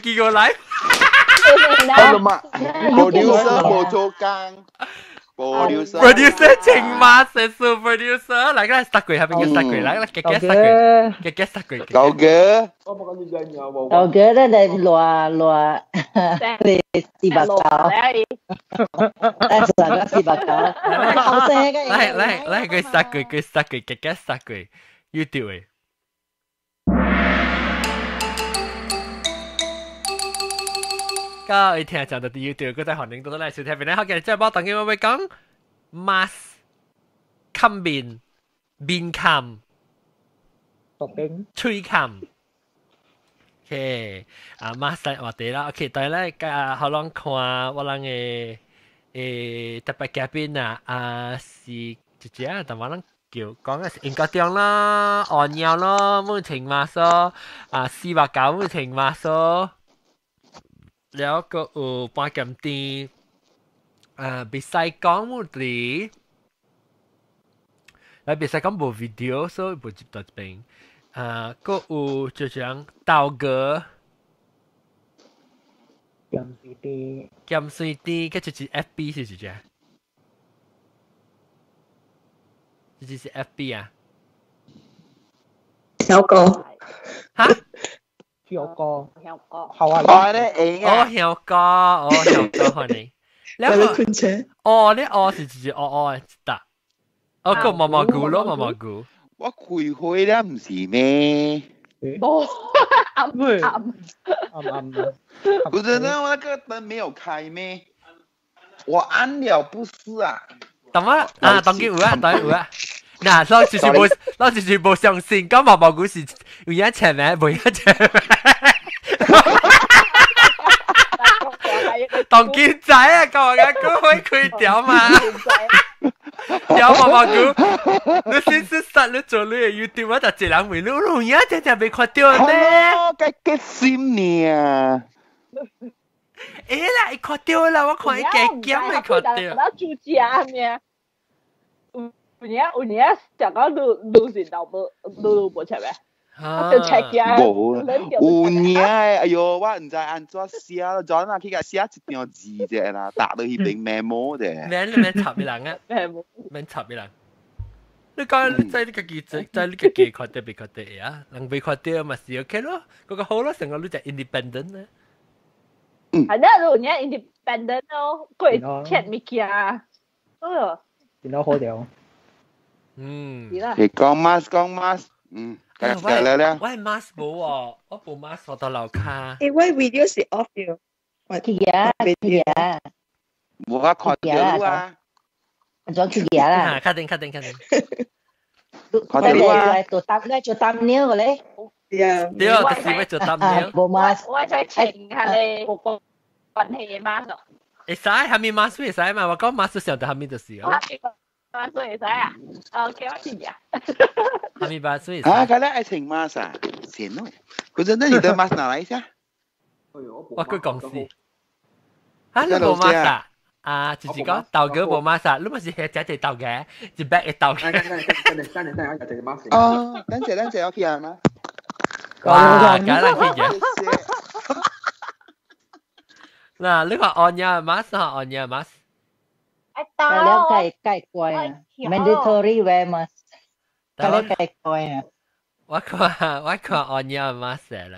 見過嚟。好啦嘛，producer 冇做工。producer producer 情馬食素 producer，嚟個 start 過，下邊叫 start 過，嚟嚟嘅嘅 start 過，嘅嘅 start 過。夠嘅。夠嘅咧，你落落你490，誒，上個490，後生嘅。嚟嚟嚟，佢 start 過，佢 start 過，嘅嘅 start 過，YouTube 嘅。個伊聽講到啲 YouTube，佢在韓寧都來收聽邊咧。好嘅，這包當今我會講 mask 冚面面冚嘴冚。OK，啊 mask 話題啦。OK，但係咧，個可能看我人嘅特別嘉賓啊，啊是一隻，但我人叫講嘅是英國中啦，按尿咯，冇穿 mask 咯，啊490冇穿 mask 咯。了個有半鹹甜，袂使講問題，來袂使講無 video，所以無接到這邊。閣有就像豆哥，鹹水甜，鹹水甜，佢就是 FB 是是啥？這就是 FB 啊？小哥，哈？小哥，小哥，好啊！我咧會哦，小哥，哦，小哥，歡迎。哦，你哦是直接哦哦的得。哦，個毛毛菇咯，毛毛菇。我開會了，唔是咩？無，暗暗暗暗。不是，那我那個燈沒有開咩？我按了不是啊。等我啊，當然有啊，當然有啊。嗱，我就是無，我就是無相信，講毛毛菇是有影穿咩，無影穿咩。當見仔啊，講我講會開條嘛，條毛毛菇，你先是實你做你嘅 YouTube，我就一人問你，你有影只只未看到呢？該激心呢？欸啦，伊看到啦，我看伊加減會看到。我煮食咩？有影有影，食到滷是豆無滷無食咩？就切嘅。無，有影的，哎喲，我毋知按怎寫咯，昨仔去共寫一張字者啦，打落去變 memo 者。免你免插俾人啊，免插俾人。你講你在你家己在你家己看到未看到啊？人未看到嘛是 OK 咯，嗰個好咯，成個你就 independent 啊。係啦，有影 independent 咯，過切物件，哦。電腦好掉。嗯。你講 mask 講 mask，嗯。來來，我 mask 無哦，我無 mask 我到樓卡。欸，我 video 是 off 咗。我去呀，去呀。無法看到啊。怎去呀啦？確定確定確定。看到啊。做擔咧做擔尿個咧。對，對，就是要做擔尿。無 mask。我再穿下咧，無關係的 mask。會使，下面 mask 會使嘛？我講 mask 上到下面就是哦。 mask 會使啊？OK，我去呀。下面 mask 會使。啊，佢咧愛穿 mask 啊？行咯。可是那你的 mask 拿來一下。我去公司。啊，你無 mask 啊？啊，就是講豆哥無 mask 啊，你咪是係食一豆嘅，一百一豆嘅。等等等等，我有隻 mask。哦，等陣等陣，我去啊嘛。哇，梗係去嘅。嗱，你話按呀 mask 啊，按呀 mask。แล้วไก่ไก่กวย啊 mandatory wear mask แล้วไก่กวย啊我看按呀 mask 嚟，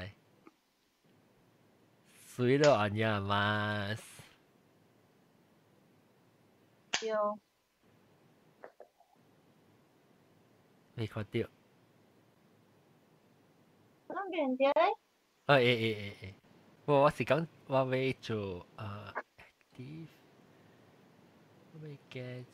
水咯按呀 mask。對。未看到。咁邊啲咧？哦，欸，我是講我要做啊 active。我要加一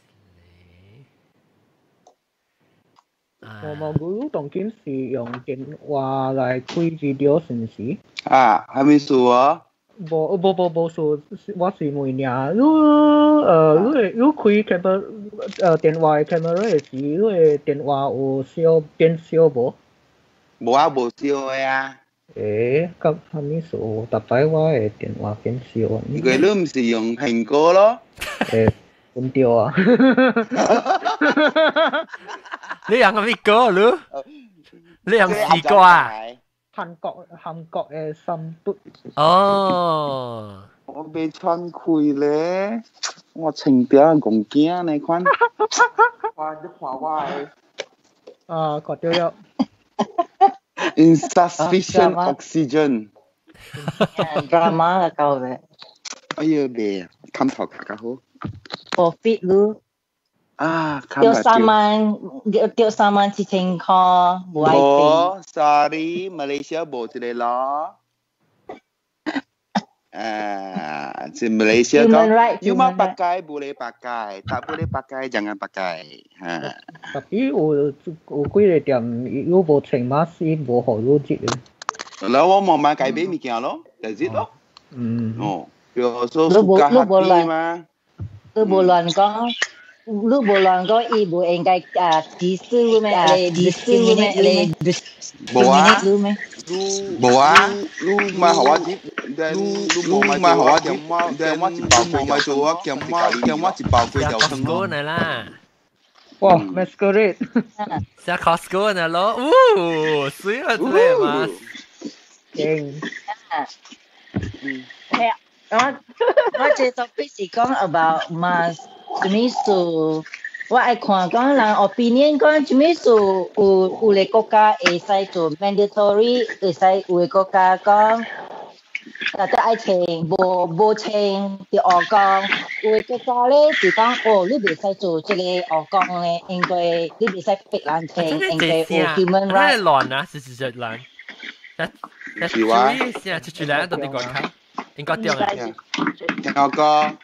個。毛毛菇當今是用電話來開 video 是毋是？啊，還沒數哦。無無無無數，我是問爾，你你開 camera 電話的 camera 的時，你的電話有燒變燒無？無啊，無燒的啊。欸，咁啥物事？逐擺我的電話變燒啊。因為你毋是用蘋果咯？欸，唔對啊。你用啥物歌你？你用四歌啊？韓國嘅深度。哦。我未穿開咧，我穿條戇囝呢款。哇！你看我的。啊，看到了。 Insufficient oxygen。 drama 啦夠嘅。哎呀，未，冚頭較較好。 Profit 咯。啊，掉3萬，掉37,000塊，無愛無，sorry，馬來西亞無這個咯。啊，是馬來西亞講，you mau pakai boleh pakai, tak boleh pakai jangan pakai。哈。 Tapi 有有幾个店，有無穿 mask，無予你入嘅。然後我慢慢改變物件咯，就是咯。哦，比如說 suka hati 嘛。你無亂講，你無亂講，伊無應該啊歧視你咩？歧視你咩？你無啊，無啊，你買予我入，你無買予我入，我一包無買做我兼我兼我一包粿條腸咯。嚟啦！哇，masquerade！食 Costco 呢咯，嗚，水啊，這個嘛。勁。係啊，我這 topic 是講 about mask，啥物事？我愛看講人 opinion 講啥物事有有個國家會使做 mandatory，會使有個國家講，大家愛穿，無穿就烏講。有個國家咧就講哦，你袂使做這個烏講咧，因為你袂使逼人穿，因為有 human right。亂啊，是亂。是話。聲，出出來到底國家，應該對啊。香港。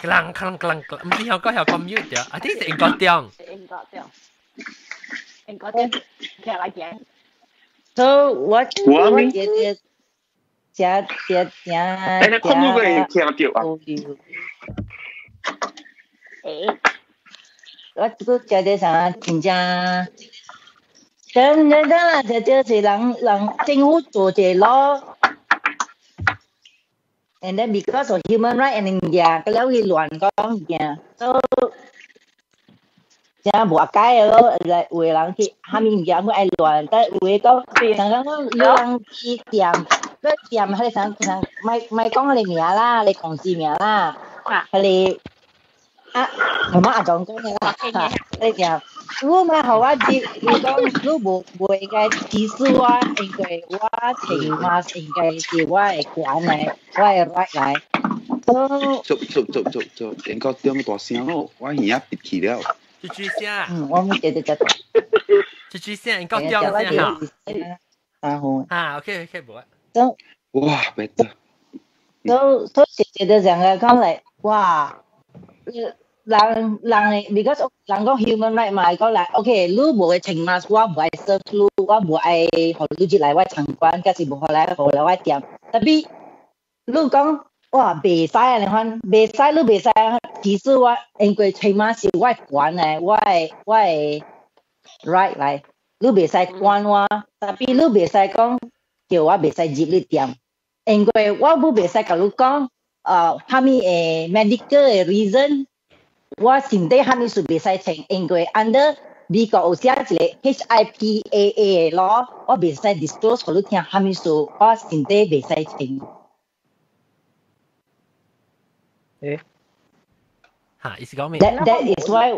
啷啷啷啷，唔是香港，香港 mute 掉，啊，啲是英國中。英國中，英國中，聽來講。 So 我我覺得，食食食。欸，你看到個聽到啊？欸。我這個覺得啥真正，真真真啦，這就是人政府做這咯。And then because of human right and 嘢，佢了去亂講嘢，所以真無解的咯。有的人去蝦米物件，我愛亂，但有的講，人講講有人去店，去店，彼個啥啥，莫莫講彼个名啦，彼个公司名啦，彼个啊，媽媽阿總講的啦，彼個店，你莫予我入，你講你無應該歧視我，因為我穿 mask 應該是我的權來，我的 right 來。做做做做做，英國中大聲咯，我耳仔閉去了。豬豬聲。嗯，我冇記得這。豬豬聲，英國中聲哈。啊好。啊，OK OK，無啊。哇，別得。所以覺得這樣講來，哇！人人的，because 人講 human right 嘛，講來，OK，你無會穿 mask，我無愛 serve 你，我無愛予你入來我餐館，抑是無予來予來我店。Tapi 你講哇，袂使按呢款，袂使你袂使，其實我因為穿 mask 是我的權來，我的 right 來，你袂使管我，tapi 你袂使講叫我袂使入你店，因為我無袂使共你講，蝦米的 medical 的 reason。我身體蝦米事袂使穿，因為 under 美國有寫一個 HIPAA 的 law，我袂使 disclose 予你聽蝦米事，我身體袂使穿。欸？嚇，意思講咩？That is why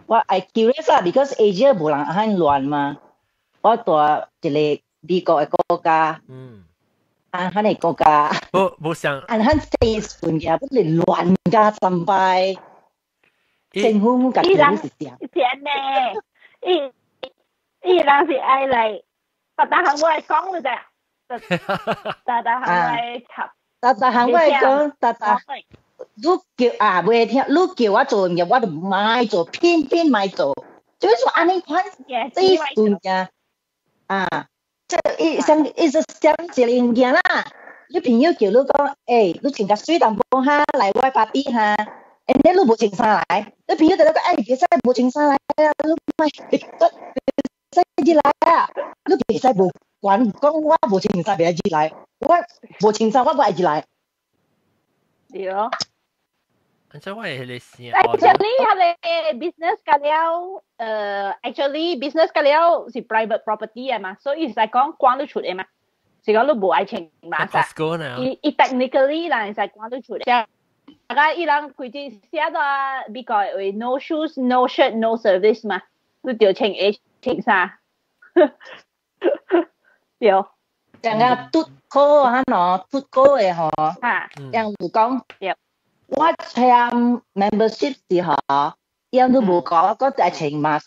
我 I curious 啦，because Asia 無人按亂嘛。我住一個美國的國家，按漢的國家，無無像，按漢細順嘅，不是亂加三擺。政府家己是點？錢呢？伊人是愛來，逐逐項我來講就啫，逐逐項我來插，逐逐項我來講，逐逐你叫啊袂聽，你叫我做物件，我就莫做，偏偏莫做，就是說按呢款這順嘅啊，這伊像伊是像一個物件啦。你朋友叫你講，欸，你穿較媠淡薄哈，來我 party 哈。And then 你無穿衫來，你朋友就講，欸，袂使無穿衫來啊，你莫袂使入來啊，你袂使無管講我無穿衫袂使入來，我無穿衫我不愛入來。對咯。所以我係你先。 Actually，佢哋 business 嘅了，actually business 嘅了是 private property 啊嘛，所以是講關得出的嘛。是講你無愛穿 mask 啊。伊伊 technically 人會使趕你出來。大家伊人規矩寫到美國話 no shoes no shirt no service 嘛，你著穿鞋穿衫。對。人家拄好啊喏，拄好的吼，人有講，我簽 membership 時吼，人都無講，我愛穿 mask。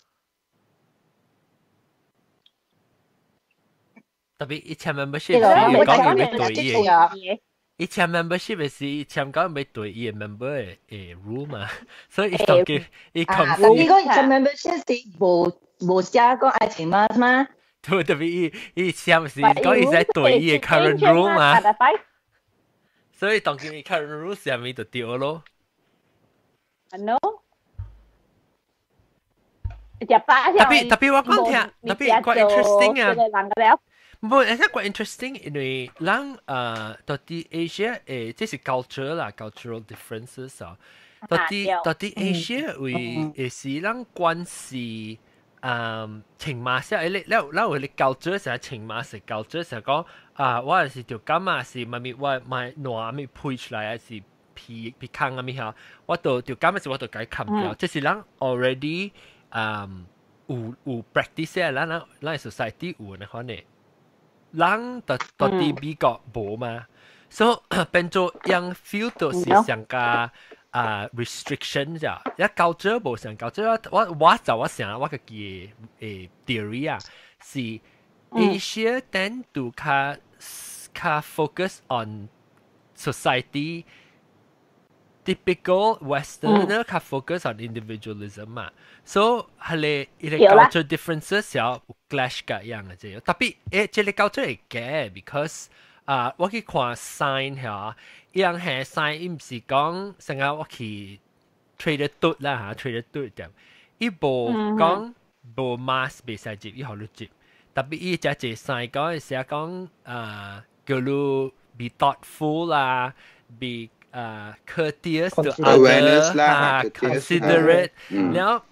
特別伊簽 membership 是講伊欲對伊的，伊簽 membership 是伊簽講欲對伊的 member 的 rule 嘛，所以伊當佢伊控制。伊講簽 membership 是無無寫講愛穿 mask 嗎？對，特別伊伊簽是講伊在對伊的 current rule 嘛，所以當佢伊 current rule 上面就對咯。 No。特別特別我講聽，特別怪 interesting 啊。唔，而且怪 interesting，因為咱到底 Asia 這是 culture 啦，cultural differences 啊。到底到底 Asia 為會是咱關係穿 mask 誒，你你你有你 culture 成日穿 mask culture 成日講啊，我是著感覺是啥物我買爛物配出來，還是皮皮空啊物嚇，我都著感覺是我都共伊冚掉，這是咱 already 有有 practice 的，咱咱咱 society 有那款的。人到到底美國無嘛，所以變做樣 feel 到是上加啊 restriction 咋，一 culture 無上 culture，我我就我想我家己的 theory 啊，是 Asia tend to 較較 focus on society。Typical Westerner 較 focus on individualism 嘛，所以係你伊個 culture differences 有 clash 㗎樣嘅啫。特別這個 culture 會假，because 啊，我去看 sign 嚇，伊人係 sign，伊毋是講成日我去 Trader 嘟啦嚇，Trader 嘟點，伊無講無 mask 袂使入，伊予你入。特別伊只一 sign 講係寫講啊，叫你 be thoughtful 啦，be courteous to awareness 啦，啊，considerate，然後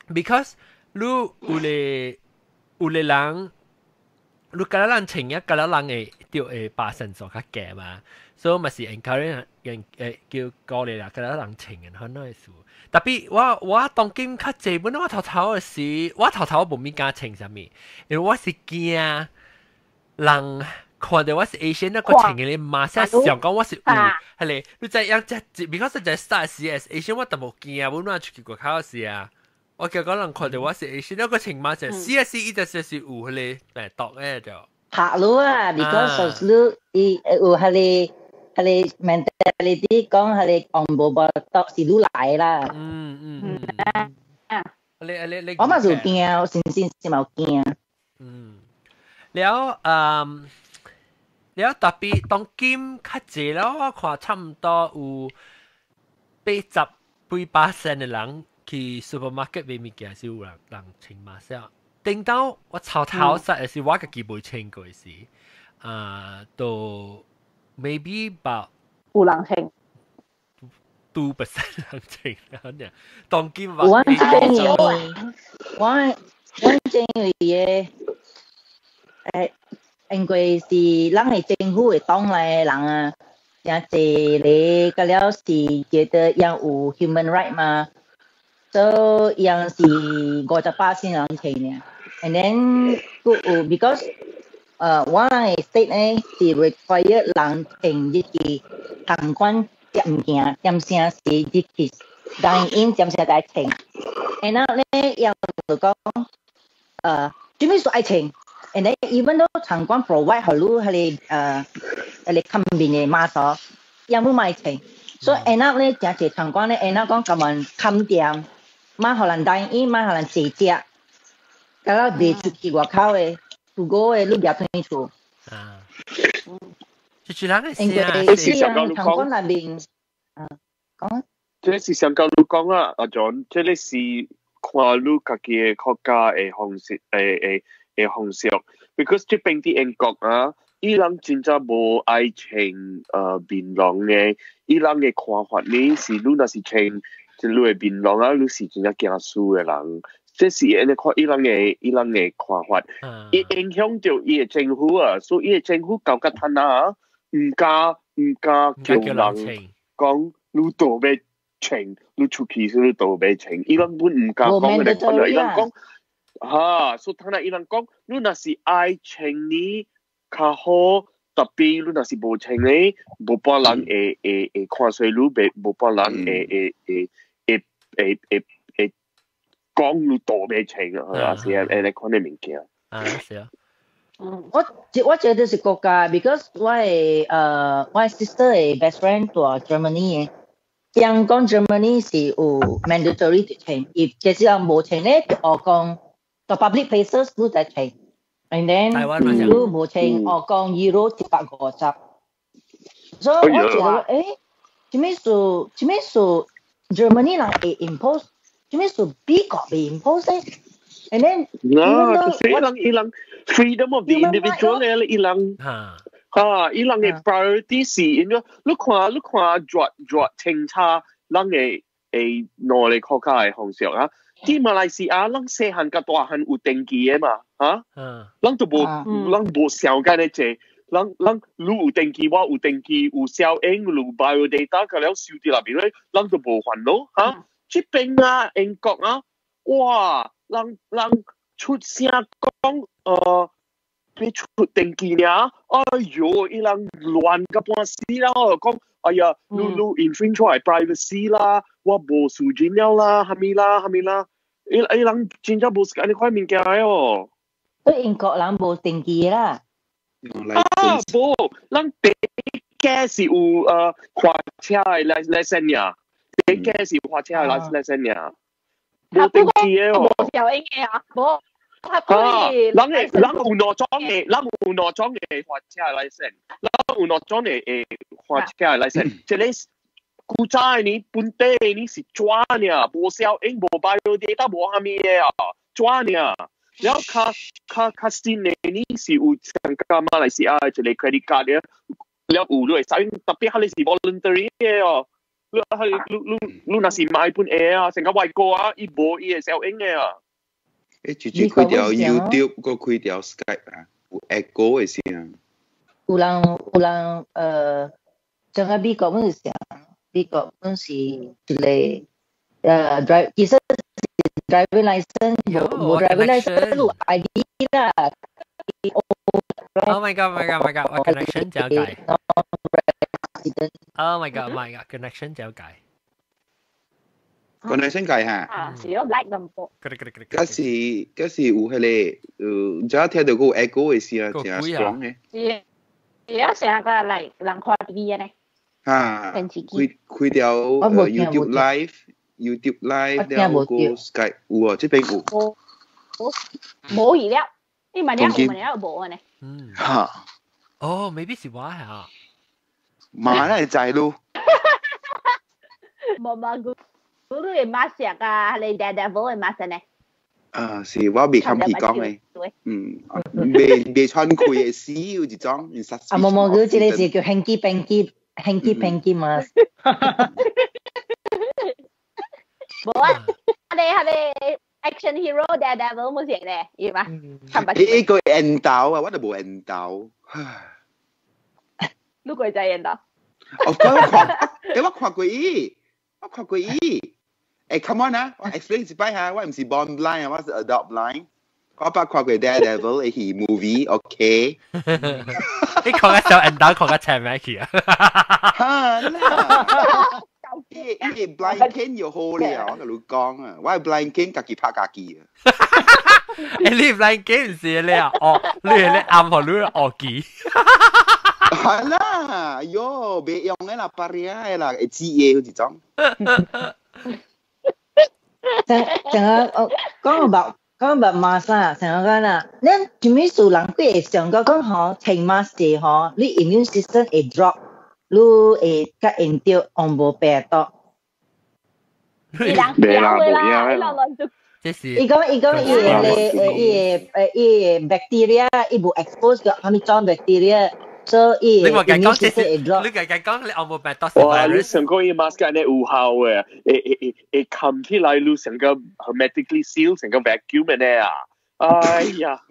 because 你有個有個人，你佮人穿啊，佮人會著會把身數較低嘛，所以嘛是 encourage 人叫鼓勵啦，佮人穿嘅，可能意思。特別我我當今較濟本，我頭頭的時，我頭頭無物敢穿啥物，因為我是驚人。看到我是 Asian 那個穿嘅 mask 想講我是有，係咧，你知樣只，because 在 start 時 as Asian 我淡薄驚，本來出去外口時啊，我叫講人看到我是 Asian 那個穿 mask，試一試伊就是有彼個病毒嘅就。嚇你啊，because 你伊有彼個彼個 mentality 講彼個紅無無毒是你來啦。嗯嗯嗯。你你你。我嘛是有驚，我真真是嘛有驚。嗯，了嗯。了特別當今較濟了，我看差唔多有八十幾巴仙的人去 supermarket 買物件是有人人穿 mask。頂到我頭頭實是我家己未穿過時，啊，都 maybe about 有人穿 2% 人穿啦，當今我我我正為嘅誒。因為是咱的政府會黨來的人啊，誠濟個個了是覺得樣有 human right 嘛，所以樣是50%人穿爾。And then 閣有 because 我人的 state 呢是 require 人穿入去餐館食物件，點聲是入去 dine in 點聲愛穿。然後咧樣就講，做咩說愛穿？And then even though 餐館 provide 予你彼個彼個冚面的 mask，也無愛穿。所以 end up 咧，誠濟餐館咧，end up 講共阮冚店，莫予人 dine in，莫予人坐食，甲了袂出去外口的，如果的你掠轉去厝。啊，就是人的因為是啊，餐館內面，啊，講。這是上講你講啊，阿 John，這個是看你家己的國家的方式，的方式，because 這邊佇英國啊，伊人真正無愛穿面籠的，伊人的看法呢是，你若是穿就你的面籠啊，你是真正驚輸的人，這是按呢看伊人的看法，伊影響著伊的政府啊，所以伊的政府搞甲攤啊，毋敢叫人講你倒欲穿，你出去時你倒欲穿，伊人本毋敢講的款啊，伊人講哈，所以攤啊，伊人講你若是愛穿呢較好。特別你若是無穿咧，無半人會看衰你，袂無半人會講你倒欲穿啊，是按呢款的物件。啊，是啊。我覺得是國家，because 我 sister 的 best friend 住 Germany 的，聽講 Germany 是有 mandatory 著穿，伊假使人無穿咧，就講到 public places 你得穿，and then 你無穿，學講 euro 150。所以我覺得，啥物事，啥物事 Germany 人會 impose，啥物事美國袂 impose 咧？And then 嗱，就是伊人 freedom of the individual 咧，伊人哈，伊人的 priority 是因為你看抓抓清查人的兩個國家的方式啊，佇馬來西亞，咱細漢佮大漢有登記的嘛，哈，咱都無，咱無想緊咧這，咱你有登記，我有登記，有效應，有 biodata，佮了收佇內邊咧，咱都無煩惱，哈。這邊啊，英國啊，哇，人出聲講，欲出登記爾，哎喲，伊人亂甲半死啦，講，哎呀，你 infringe 我 privacy 啦，我無私隱了啦，蝦米啦，蝦米啦，伊人真正無是按呢款物件的哦。對英國人無登記啦。啊，無，咱第一個是有駛車的 license 爾，第一個是有駛車的 license 爾，無登記的哦。無效應的啊，無。啊！人有兩種的，人有兩種的駛車的 license，人有兩種的駛車的 license。一個古早的呢，本地的呢是紙爾，無效應，無 biodata，無蝦米的啊，紙爾。了較新的呢是有參加馬來西亞的一個 credit card 的，了有你會使，特別彼个是 voluntary 的哦。你你你若是買本會啊，成個外國啊，伊無伊會效應的啊。直接開條 YouTube，閣開條 Skype 啊，有 echo 的聲。有人，像個美國本是啥？美國本是一個drive，其實 driving license 無 driving license 有 ID 啦。 Oh my god! My god! My god! 我 connection 走計。Oh my god! My god! Connection 走計。 connection 計嚇。啊，是咯，like 咁多。嗰時有彼個，只聽到個 echo 的聲，真 strong 的。是，而家成個嚟人看 TV 呢。哈，開條 YouTube Live，YouTube Live 了個 Skype 有啊，這邊有。無去了，你問了有問了無呢？嗯。哈。哦，maybe 是我嚇。嘛，那會知咯。無無，嗰個 mask 啊，你 Daredevil 的 mask 呢？啊，是我未堪去講的。未穿開的死有一種。啊，無無，佢這個是叫 hanky panky hanky panky mask。無啊，你 action hero Daredevil 冇成咧，要嘛？呢個緣投啊，我都無緣投。你過就緣投？我看，我看過伊，我看過伊。Come on 啊，我 explain 一擺下，我毋是 born blind 啊，我是 adopt blind。我捌看過 Daredevil 的戲 movie，OK。你看個小緣投，看個青咩去啊？哈啦！伊 blind cane 又好了，我共你講啊，我 blind cane 家己拍家己啊。你 blind cane 毋是你啊？哦，你係你暗予你學記。係啦，喲，袂用的啦，巴里的啦，會知的好似種。成成個我講白講白 mask 啊，成個講啦，咱啥物事人幾會想到講吼，穿 mask 吼，你 immune system 會 drop，你會較用著黃毛病毒。伊人曉的啦，伊人亂做。這是伊講伊個 bacteria，伊無 expose 個啥物種 bacteria，所以你話計講這是，你計計講你有冇病毒是哇！你上個伊 mask 按呢有效嘅，會會會會冚起來，你成個 hermetically seal，成個 vacuum 按呢啊！哎呀，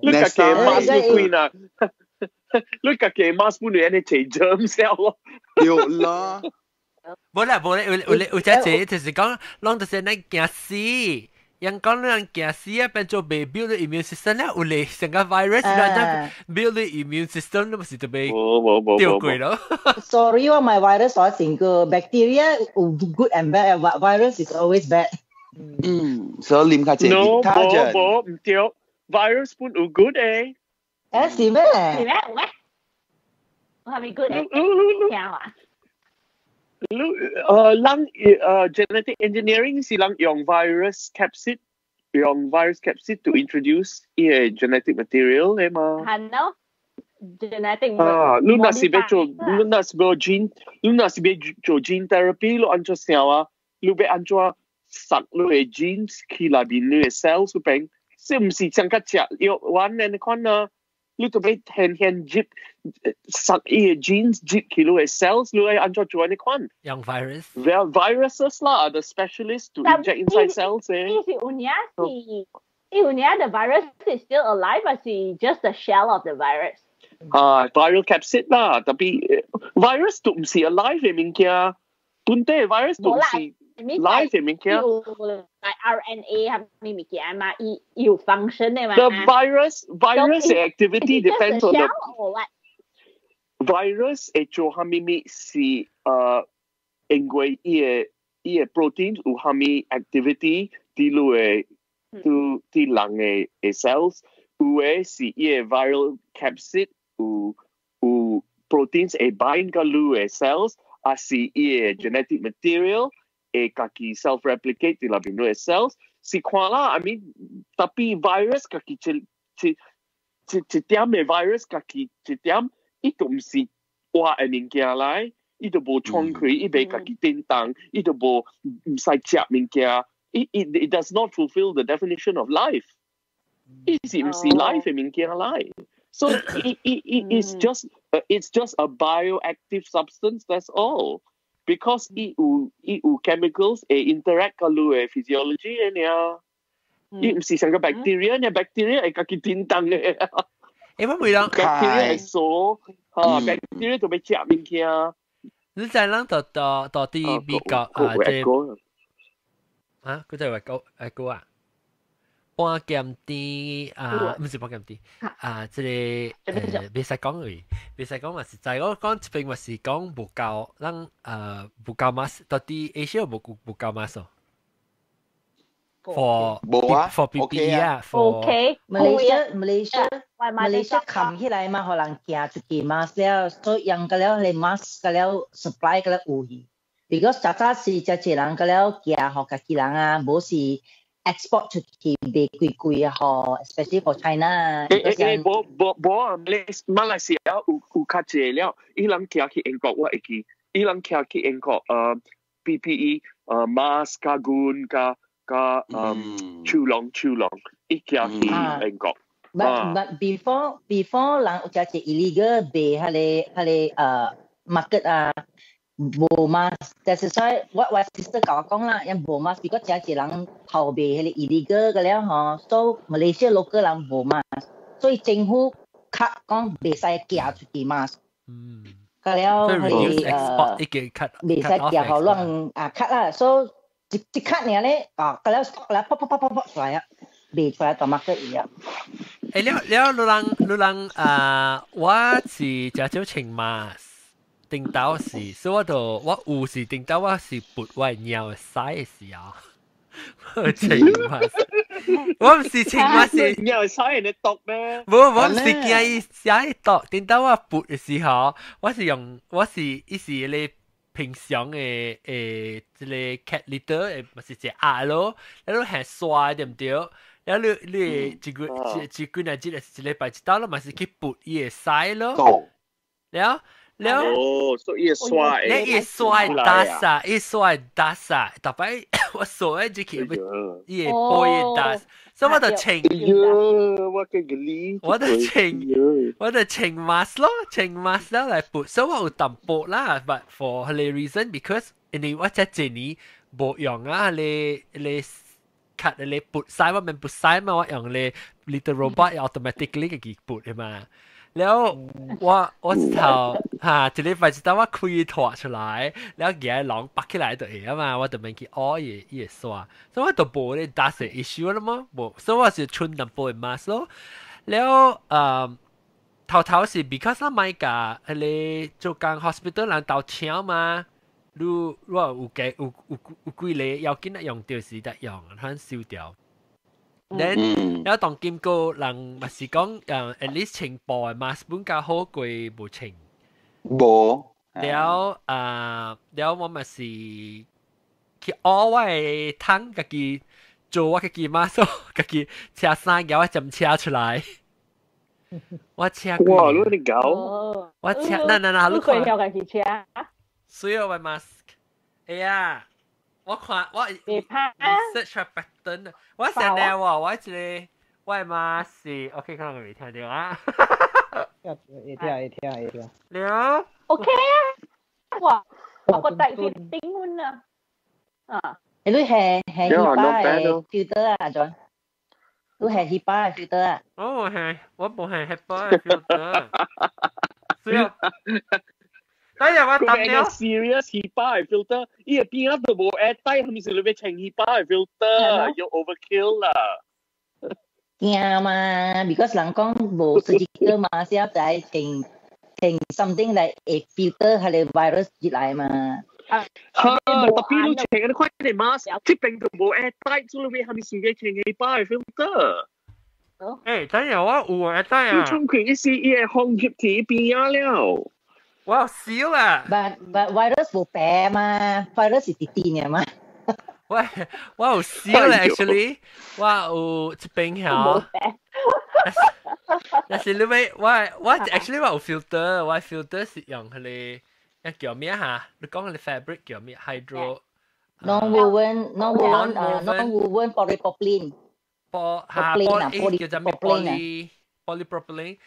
你家己 mask 你開啊？你家己 mask 本來按呢齊 germ cell 咯。對啦。無啦無啦，有有有只隻就是講，攏就是咱驚死。人講咱驚死啊，變做未 build the immune system 咧，有咧成個 virus 啦，build the immune system 都唔是特別掉過咯。 Sorry，我咪 virus 我成個 bacteria 有 good and bad，but virus is always bad。嗯，所以啉較濟 No，無無毋對，virus 本有 good 誒。誒是咩？是咩？有咩？我係咪 good 誒？聽話。你人genetic engineering 是人用 virus capsid 用 virus capsid to introduce 伊個 genetic material 嘅嘛。係咯，genetic 啊，你若是欲做，你若是欲 gene，你若是欲做 gene therapy，你按怎想啊？你欲按怎塞你的 genes 去內面你的 cells 嗰邊，是毋是像較食藥丸按呢款啊？你就欲現現入塞伊個 genes 入去你的 cells，你愛按怎做按呢款？用 virus。 Well, viruses 啦，the specialists to inject inside cells 誒。伊是有影是，伊有影 the virus is still alive，還是 just the shell of the virus？啊，viral capsid 啦，tapi virus 都毋是 alive 的物件，本底 virus 都毋是 live 的物件。有 like RNA 係咩物件嘛？伊有 function 的嘛？The virus activity depends on the or what? Virus 會做啥物物是因為伊的 protein 有啥物 activity 佇你的佇人的 cells，有的是伊的 viral capsid 有 proteins 會 bind 佮你的 cells，還是伊的 genetic material 會家己 self replicate 佇內面你的 cells，是看啦，I mean tapi virus 家己一一一一點的 virus 家己一點，伊都毋是活的物件來，伊都無創開，伊袂家己振動，伊都無毋使食物件，it does not fulfill the definition of life。伊是毋是 life 的物件來？So it's just a bioactive substance. That's all. Because 伊有 chemicals 會 interact 佮你的 physiology 的爾。伊毋是像個 bacteria 呢，bacteria 會家己振動的。欸，我每人 bacteria 會傻，嚇 bacteria 就欲食物件。你知人到佇美國啊，這啊，佢就話高誒高啊。半鹹甜啊，毋是半鹹甜啊，這個袂使講而，袂使講嘛是在我講這邊嘛是講無夠，咱無夠 mask，到底 Asia 無夠 mask for 無啊 for PPE 啊，for OK Malaysia Malaysia 冚起來嘛，予人寄出去 mask 了，所以用個了你 mask 個了 supply 個了有去。because 早早是遮濟人個了寄予家己人啊，無是 export 出去賣貴貴啊，吼，especially for China。欸欸欸，無無無啊！馬來西亞有較濟了，伊人寄去英國，我會記，伊人寄去英國，PPE，mask 加 gun 加加手籠手籠，伊寄去英國。 But before 人有遮濟 illegal 賣彼個market 啊。無 mask，但是所以我 sister 共我講啦，因無 mask，because 真濟人偷賣彼個 illegal 個了吼，所以 Malaysia local 人無 mask，所以政府較講袂使寄出去 mask。個了彼個袂使寄予亂啊 cut 啦，所以一一 cut 爾咧，啊，個了 stock 了，噗噗噗噗噗出來啊，賣出來大 market 一樣。欸，了了，你人啊，我是誠少穿 mask。頂頭是，所以我就我有時頂頭我是撥我尿屎的時候，我穿 mask。我毋是穿 mask，尿屎會毒咩？無，我毋是驚伊屎毒。頂頭我撥的時候，我是用我是伊是咧平常的這個 cat litter 的，嘛是一個鴨咯，然後係刷對毋對？然後你一個一一幾若日，一禮拜一道咯，嘛是去撥伊的屎咯。了。了哦，所以刷你伊刷 dust 啊，伊刷 dust 啊，逐擺我掃一入去，伊會播伊 dust，所以我就穿。哎呀，我嘅個我就穿，我就穿 mask 咯，穿 mask 了來撥，所以我有淡薄啦，but for 彼个 reason because 因為我這一年無用啊，你你卡你撥晒，我免撥晒嘛，我用你 little robot automatically 自己撥的嘛。了我頭嚇一禮拜一當我開脫出來，了舉籠拔起來就會啊嘛，我就免去挖伊伊會刷，所以我就無咧 dust issue 了嘛，無，所以我是穿淡薄的 mask 咯。了頭頭是 because 我買共彼个做工 hospital 人鬥請嘛，你我有幾有有有幾个要緊啊用著時得用，反收掉。Then 了當今個人嘛是講at least 穿布的 mask 本較好過無穿。無。了啊，了我嘛是去學我的桶家己做我家己 mask，家己車衫夾我針車出來。我車。哇！你你搞？我車，嗱嗱嗱，你看。你家己車。所有的 mask，哎呀，我看我 research pattern，我成日喎，我一個我的 mask 是 OK，可能未聽到啊。會聽會聽會聽。了。 OK 啊，哇，我個大片頂滿啊。啊。你係係 HEPA 的 filter 啊，John？你係 HEPA 的 filter 啊？哦，係，我無係 HEPA 的 filter。所以。等下我答了。 serious HEPA filter，伊個邊仔都無 air tight，係咪是你欲穿 HEPA filter？有 overkill 啦。驚嘛，because 人講無 surgical 嘛，是要在穿穿 something like 會 filter 彼个 virus 入來嘛。嚇！特別你穿嗰啲塊嘅 mask，這邊都無 air tight，所以你係咪是欲穿 HEPA filter？誒，等下我有 air tight 啊。你沖佢一時伊會放入去邊仔了。我有燒啦。 But virus 無病嘛，virus 是直直的嘛。我我有燒咧，actually，我有一邊曉。但是你咪我我 actually 我有 filter，我 filter 是用彼个叫咩嚇？你講彼个 fabric 叫咩？hydro。 Non-woven, non-woven, non-woven polypropylene。 po 嚇 poly 叫做咩？poly polypropylene。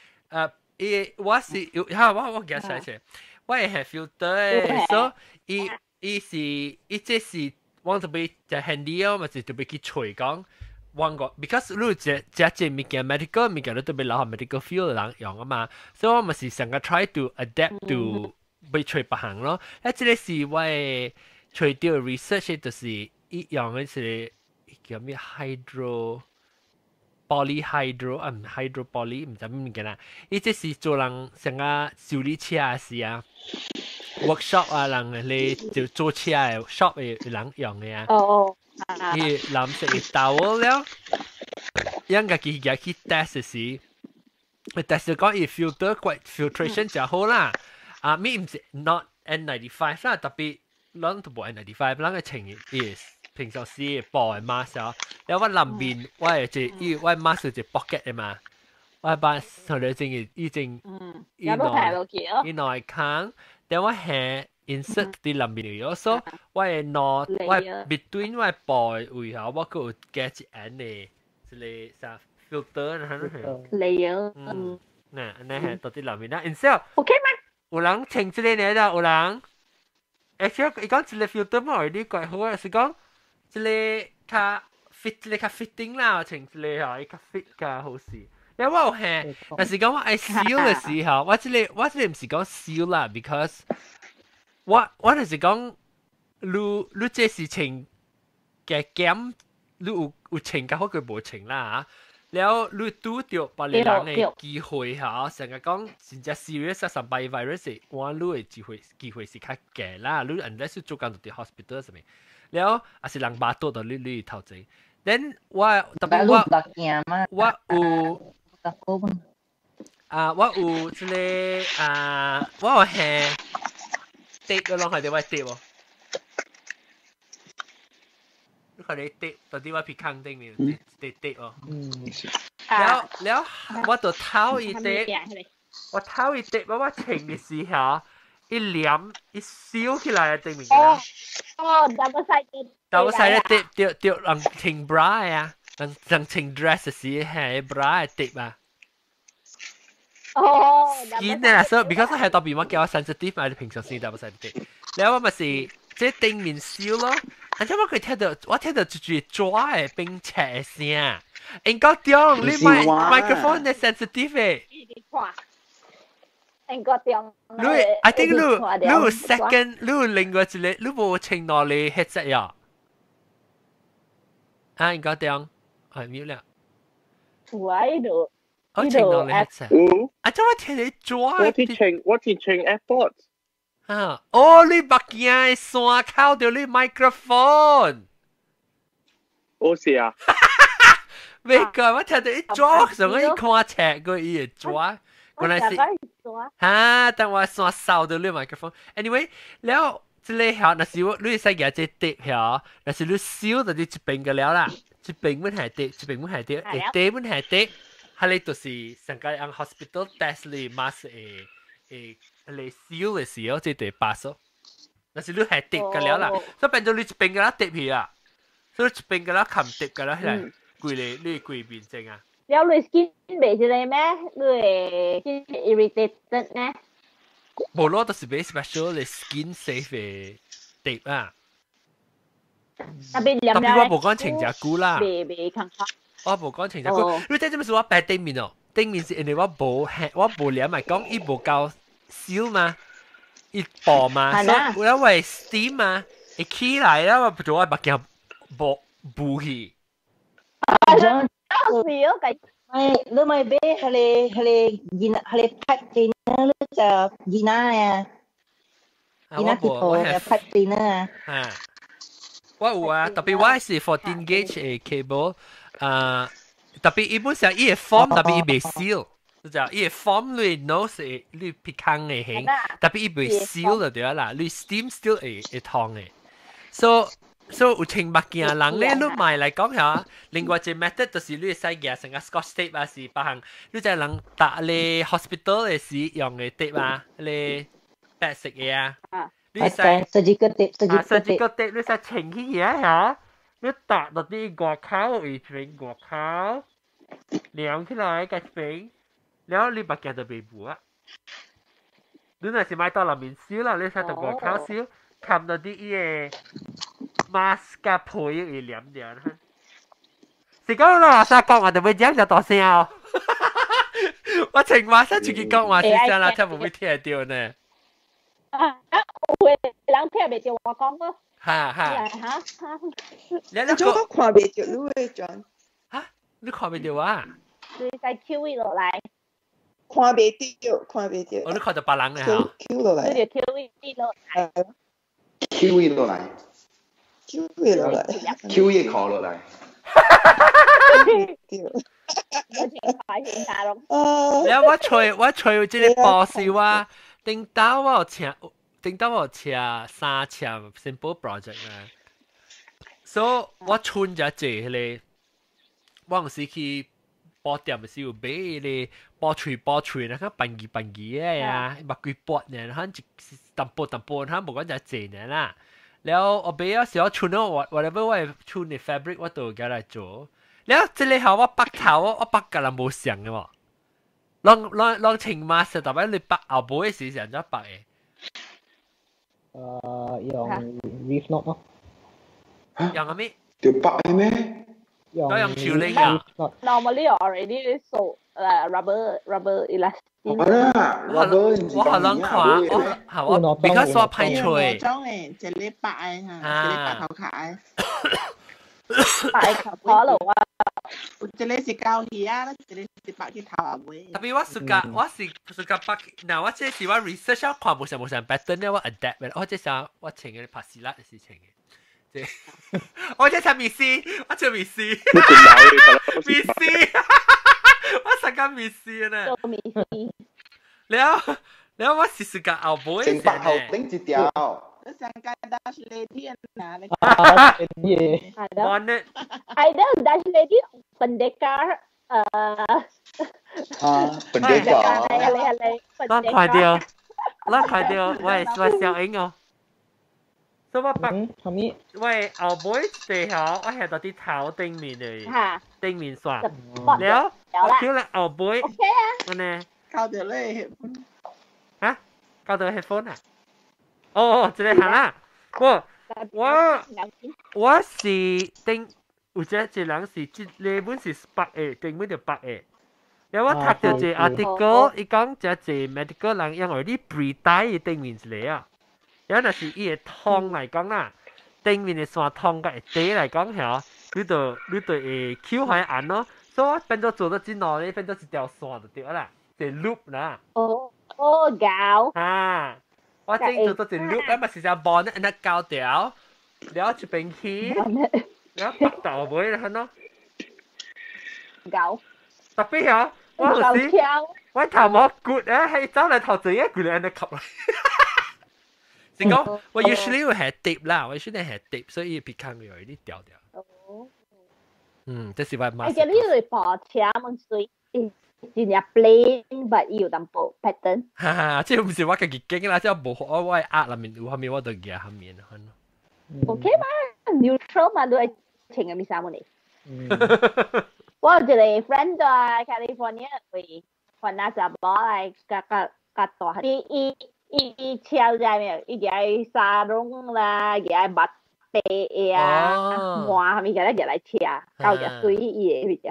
伊我是有嚇我我記出來先，我係 filter 的，所以伊伊是伊這是我特別就 handy 哦，嘛是特別去揣講。我個，because 你這這這物件 medical 物件，你特別留學 medical field 的人用啊嘛，所以我嘛是想個 try to adapt to 欲揣別項咯。啊，這个是我的揣著 research 就是伊用的是叫咩 hydro polyhydro 啊，毋 hydro poly 毋知咩物件啦。伊這是做人像個修理車時啊，workshop 啊，人咧就做車的 shop 的人用的啊。哦哦。伊藍色的 towel 了，𪜶家己舉去 test 時，test 講伊 filter quite filtration 誠好啦。啊，咪毋是 not N95 啦，特別咱都無 N95，咱個穿伊平常時布的 mask 啊。了我內面我會一伊我 mask 有一 pocket 的嘛，我把上嚟正已經伊內伊內空，等我下 insert 佇內面了，所以我的腦我 between 我的布的位吼，我閣有加一層的一个啥 filter 那 layer，嗯，那那係到佇內面啦，insert OK 嗎？有人穿這个呢啦，有人，而且伊講一个 filter 嘛，你怪好啊，是講這个較 fit，這个較 fitting 啦，穿這个吼，伊較 fit 較好勢。因為我有係，但是講我愛燒的時候，我這个我這个毋是講燒啦，because 我我就是講，你你這是穿嘅減，你有有穿較好過無穿啦嚇。了你拄著別個人的機會嚇，成日講真正 serious 啊，上擺 virus 我你的機會機會是較低啦。你 unless 做工就佇 hospital 啥物，了也是人巴肚到你你頭前。then 我特別我我有啊，我有這个啊，我有係 tape 個攏係佇我 tape 無？你看你 tape 到佇我鼻孔頂面 tape tape 哦。了了，我就偷伊 tape，我偷伊 tape，我我穿的時候，一黏一燒起來啊，證明嘅啦。哦，double sided。 double sided tape 對對，人穿 bra 啊，人人穿 dress 時係 bra 嘅 tape 啊。哦。 skin 咧，所以 because 係特別我叫我 sensitive 嘛，你平常時 double sided tape。然後我咪是這頂面燒咯，而且我佢聽到我聽到一句抓嘅冰尺嘅聲，應該點？你麥 microphone 係 sensitive 嘅。應該點？你 I think 你你 second 你另外一個你無穿兩個 headset 呀？啊，應該點？係 mute 了。有啊，呢度。我穿兩個 headset。啊，做我聽你抓。我佇穿 AirPods。啊！哦，你目鏡的線靠著你 microphone。哦是啊。咩個？我聽到伊抓，上個伊看冊過伊會抓，原來是哈，等我線掃到你 microphone。Anyway，了，這個曉，若是我你會使舉這 tape 曉，若是你燒就你一邊個了啦，一邊阮係 tape，一邊阮係 tape，下底阮係 tape，哈你就是上個按 hospital test 你 mask 會會你燒的時候，這就 pass 咯。若是你係 tape 個了啦，所以變做你一邊個啦 tape 去啊，所以一邊個啦冚 tape 個啦起來，規個你規面正啊。了你 skin 袂一個咩？你會 skin irritated 咩？無咯，就是買 special 的 skin safe 的 tape 啊。特別特別我無講穿誠久啦。袂袂抗我無講穿誠久，你知這物是我白頂面哦，頂面是因為我無我無黏來講，伊無夠燒嘛，伊薄嘛，所以我為 steam 嘛，會起來啦，我做我目鏡無無去。咪你咪買彼個彼個囡彼個 pipe cleaner 你就囡仔啊，囡仔鐵鋪嘅 pipe cleaner 啊。啊，我有啊，特別我是 14 gauge 的 cable，啊，特別伊本身伊會 form，特別伊袂 seal，就就伊會 form 你 nose 會你鼻孔的形，特別伊袂 seal 就對啦，你 steam still 會會燙的，so 有穿目鏡人咧，你買來講下，另外一個 method 就是你會使舉成個 Scotch tape 啊，是別項，你知人搭咧 hospital 的時用的 tape 啊，咧白色的啊，你使 surgical tape，啊 surgical tape 你使穿起來嚇，你搭到啲外口位邊外口，量起來個邊，然後你目鏡就袂無啊。你若是買到內面燒啦，你使到外口燒，冚到啲伊個 mask 甲皮會黏掉。是講啦，啥講話就會講就大聲哦。我穿 mask 出去講話是啥啦，聽無會聽得到呢。啊，有的人聽袂著我講咯。哈哈。哈哈。你你我看袂著你的轉。哈？你看袂著我？你使 Q 伊落來。看袂著，看袂著。哦，你看著別人咧嚇。 Q 落來。你就 Q 伊落來。 Q 伊落來。 Q 伊落來。 Q 伊靠落來。對。了我揣我揣這個波是我頂到我有請，頂到我有請三請 simple project 啊。所以我存咗這個，我有時去布店時有買迄個布喙布喙，那個笨二笨二的呀，目幾薄呢，可能一淡薄淡薄，他無講就濟呢啦。了我買啊時我存咗我 whatever 我會存的 fabric 我都會來做。了這個後我北頭我北甲人無像的喎，攏攏攏穿 mask 特別你北後尾時是按怎北的？用 reef knot 咯。用啥物？條北的咩？用用手拎啊？Normally already so rubber elastic。好啦，rubber 我好難看，我係我 because 我歹吹。種誒，一個白的哈，一個白頭殼的。白頭殼咯，我。一個是膠魚啊，一個是白去頭後尾。特別我暑假，我是暑假白，嗱我這是我 research 我看無啥無啥 pattern 咧，我 adapt 我這啥我穿嘅拍死啦是穿嘅。這我這才迷思，我這迷思，迷思，我實個迷思呢。迷思。了了，我是暑假後尾。成白頭頂一條。你上個 Dutch lady 啊？你啊，耶！我呢？Either Dutch lady pendekar 啊，pendekar。係係係。咱看到，咱看到我小英哦。所以我白係咪？喂，後尾地下我係到啲頭頂面嘅，頂面線。了，我叫你後尾。 OK 啊。我呢？交到你嚇？交到 headphone 啊？哦，這個行啦。我是頂有一個人是這個本是白的，頂本就白的。然後我讀到一個 article，伊講這個 medical 人因為你 breathe 頂面一個啊。然後若是伊會通來講啦，頂面的線通甲會底來講嚇，你就會 Q 開按咯。所以我變做做得真耐咧，變做一條線就對啦，一個 loop 啦。哦哦，搞。啊！我整做做一 loop，啊嘛是只 bonnet 按那膠條，然後一邊起，然後白頭尾啦，咯。搞。特別嚇，我有時我頭毛骨啊，係走來頭前一句咧，按那吸來。是講我 usually 會係 tape 啦，我 usually 係 tape，所以別看有啲掉掉。嗯，這是我媽。哎，你會跑車門水，真正 plain，但伊有淡薄 pattern。哈哈，這唔是我家己經啦，這無我壓內面有蝦米我就夾下面。 OK 嘛，neutral 嘛，你愛穿個咩衫呢？我有一個 friend 在 California 為番仔查某來較較較大，伊伊伊超在咩？伊舉沙龍啦，舉襪底啊，換蝦米個咧，舉來車，夠只水伊的，咪只，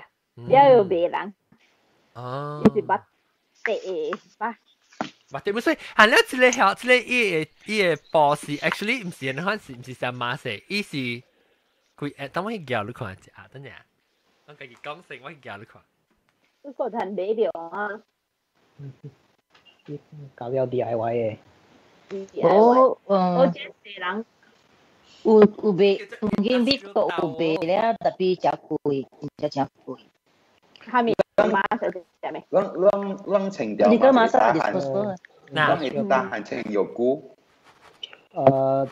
了又賣人。哦，伊是襪底的，襪底不是，係了，這個曉，這個伊個波是 actually 唔是人看是唔是啥馬色，伊是佢誒，等我去夾你看一下，等陣，我家己講先，我去夾你看。你個人買著啊？搞了 DIY 的。我我這世人有有賣，唔見美國有賣了，特別誠貴，真正誠貴。蝦米馬色是啥物？攏攏攏穿掉你個馬色嘛， disposable。攏會得閒穿藥膏。我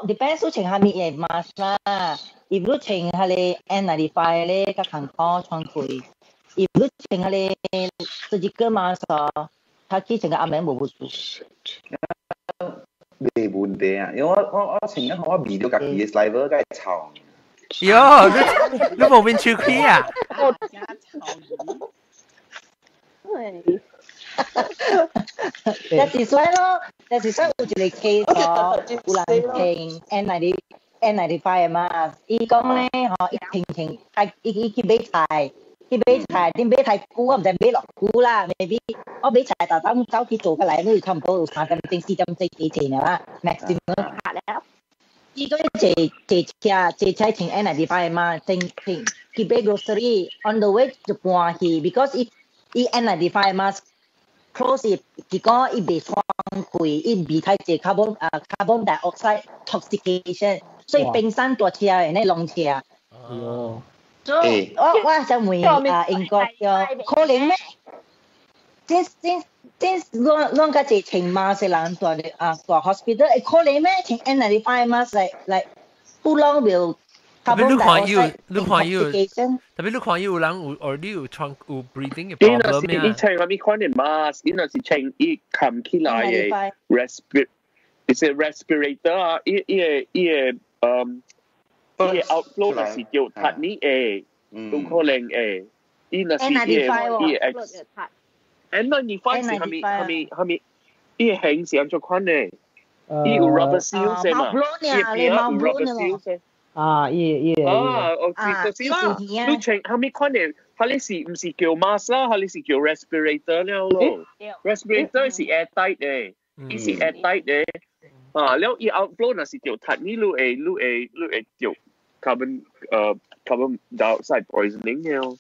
depends 穿蝦米嘅 mask 啦，如果穿下個 N95 咧，較艱苦穿開；如果穿下個 surgical mask 哦，較去穿個暗暝無無事。沒問題啊，因為我穿緊我味到家己嘅 saliva 該臭。喲，你無面手氣啊？我就是說咯，就是說有一個 case 哦，有人穿 N95 的 mask，伊講咧吼，伊穿穿，啊，伊去買菜，去買菜，恁買菜久，我毋知買偌久啦，maybe 我買菜逐當走去做過來，你差毋多有3點鐘、4點鐘幾錢啦，maximum。伊講坐坐車，坐車穿 N95 的 mask，穿穿去買 grocery on the way 就搬去，because 伊伊 N95 mask。close 伊，結果伊袂窗開，伊味太濟 carbon 啊 carbon dioxide toxication，所以冰山大車的那龍車。哦。所以我我想問啊，英國叫可能咩？這這這攏攏較濟穿 mask 的人蹛咧啊，蹛 hospital 會可能咩？穿 N95 mask 來來，不啷 will 特別你看有，你看有，特別你看有人有，或你有穿有 breathing 嘅 problem 你若是你穿啥物款的 mask，你若是穿伊冚起來的 respir，是 respirator 啊，伊伊個伊個嗯，伊個 outflow 若是叫窒你的，有可能會，伊若是伊個伊個 X N95 是啥物啥物啥物，伊個型是按怎款的？伊有 rubber seal 是嘛？伊邊有 rubber seal 是。啊，伊伊啊，哦，就是啦，你穿蝦米款的？佢你是毋是叫 mask 啦？佢你是叫 respirator 了咯？respirator 是 air tight 的，伊是 air tight 的。啊，了伊 outflow 若是著窒你，你會你會你會著 carbon carbon dioxide poisoning 了。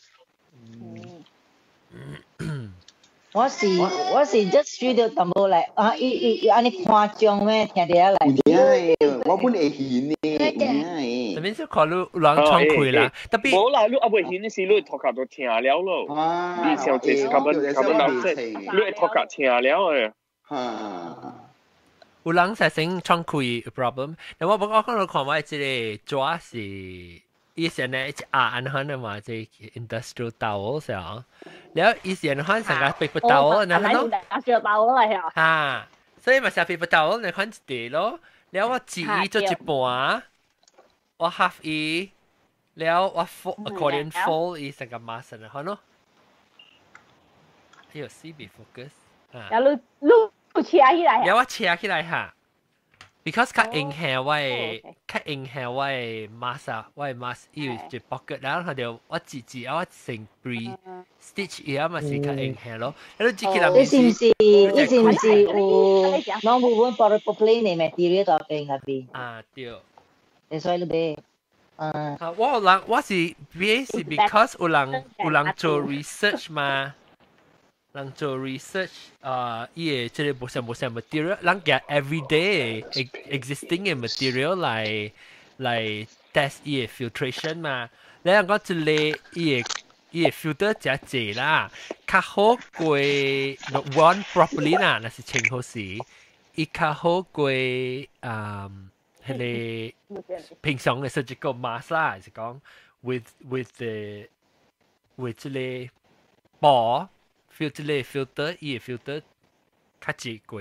我是 just 輸到淡薄來啊！伊伊伊按呢誇張咩？聽著來。有我本會顯呢，有特別是看你有人窗開啦，特別無啦，你猶未顯時，你頭殼都疼了咯。你想這是 carbon carbon dioxide，你會頭殼疼了的。有人實先窗開 problem，但我我講到看我這個紙是。以前呢，一啊按款的嘛，這 industrial towel 是啊，然後以前款成個 paper towel，然後 industrial towel 嚟啊，嚇，所以嘛是 paper towel 你看一地咯，了我折伊做一半，我 half 伊，了我 fold accordion fold 伊成個 mask 嚟看咯。哎呦，C B focus 啊！然後你車起來，了我車起來哈。because 較影響我的，較影響我的 mask 啊，我的 mask 伊有一 pocket，然後佢就我自己我成 pre stitch 伊啊嘛是較影響咯。你自己你是唔是？你是唔是有攏有阮 polypropylene 的 material 在邊那邊？啊對。會使你買。啊。我有人我是買是 because 有人做 research 嘛。人做 research 啊，伊個這個無啥無啥 material，人夾 everyday existing 嘅 material 來 test 伊個 filtration 嘛。你人講這個伊個 filter 誠濟啦，較好過 run properly 啦，若是穿好時，伊較好過彼個平常嘅 surgical mask 啦，是講 with the with 這個布。filter 這個 filter，伊個 filter 較濟過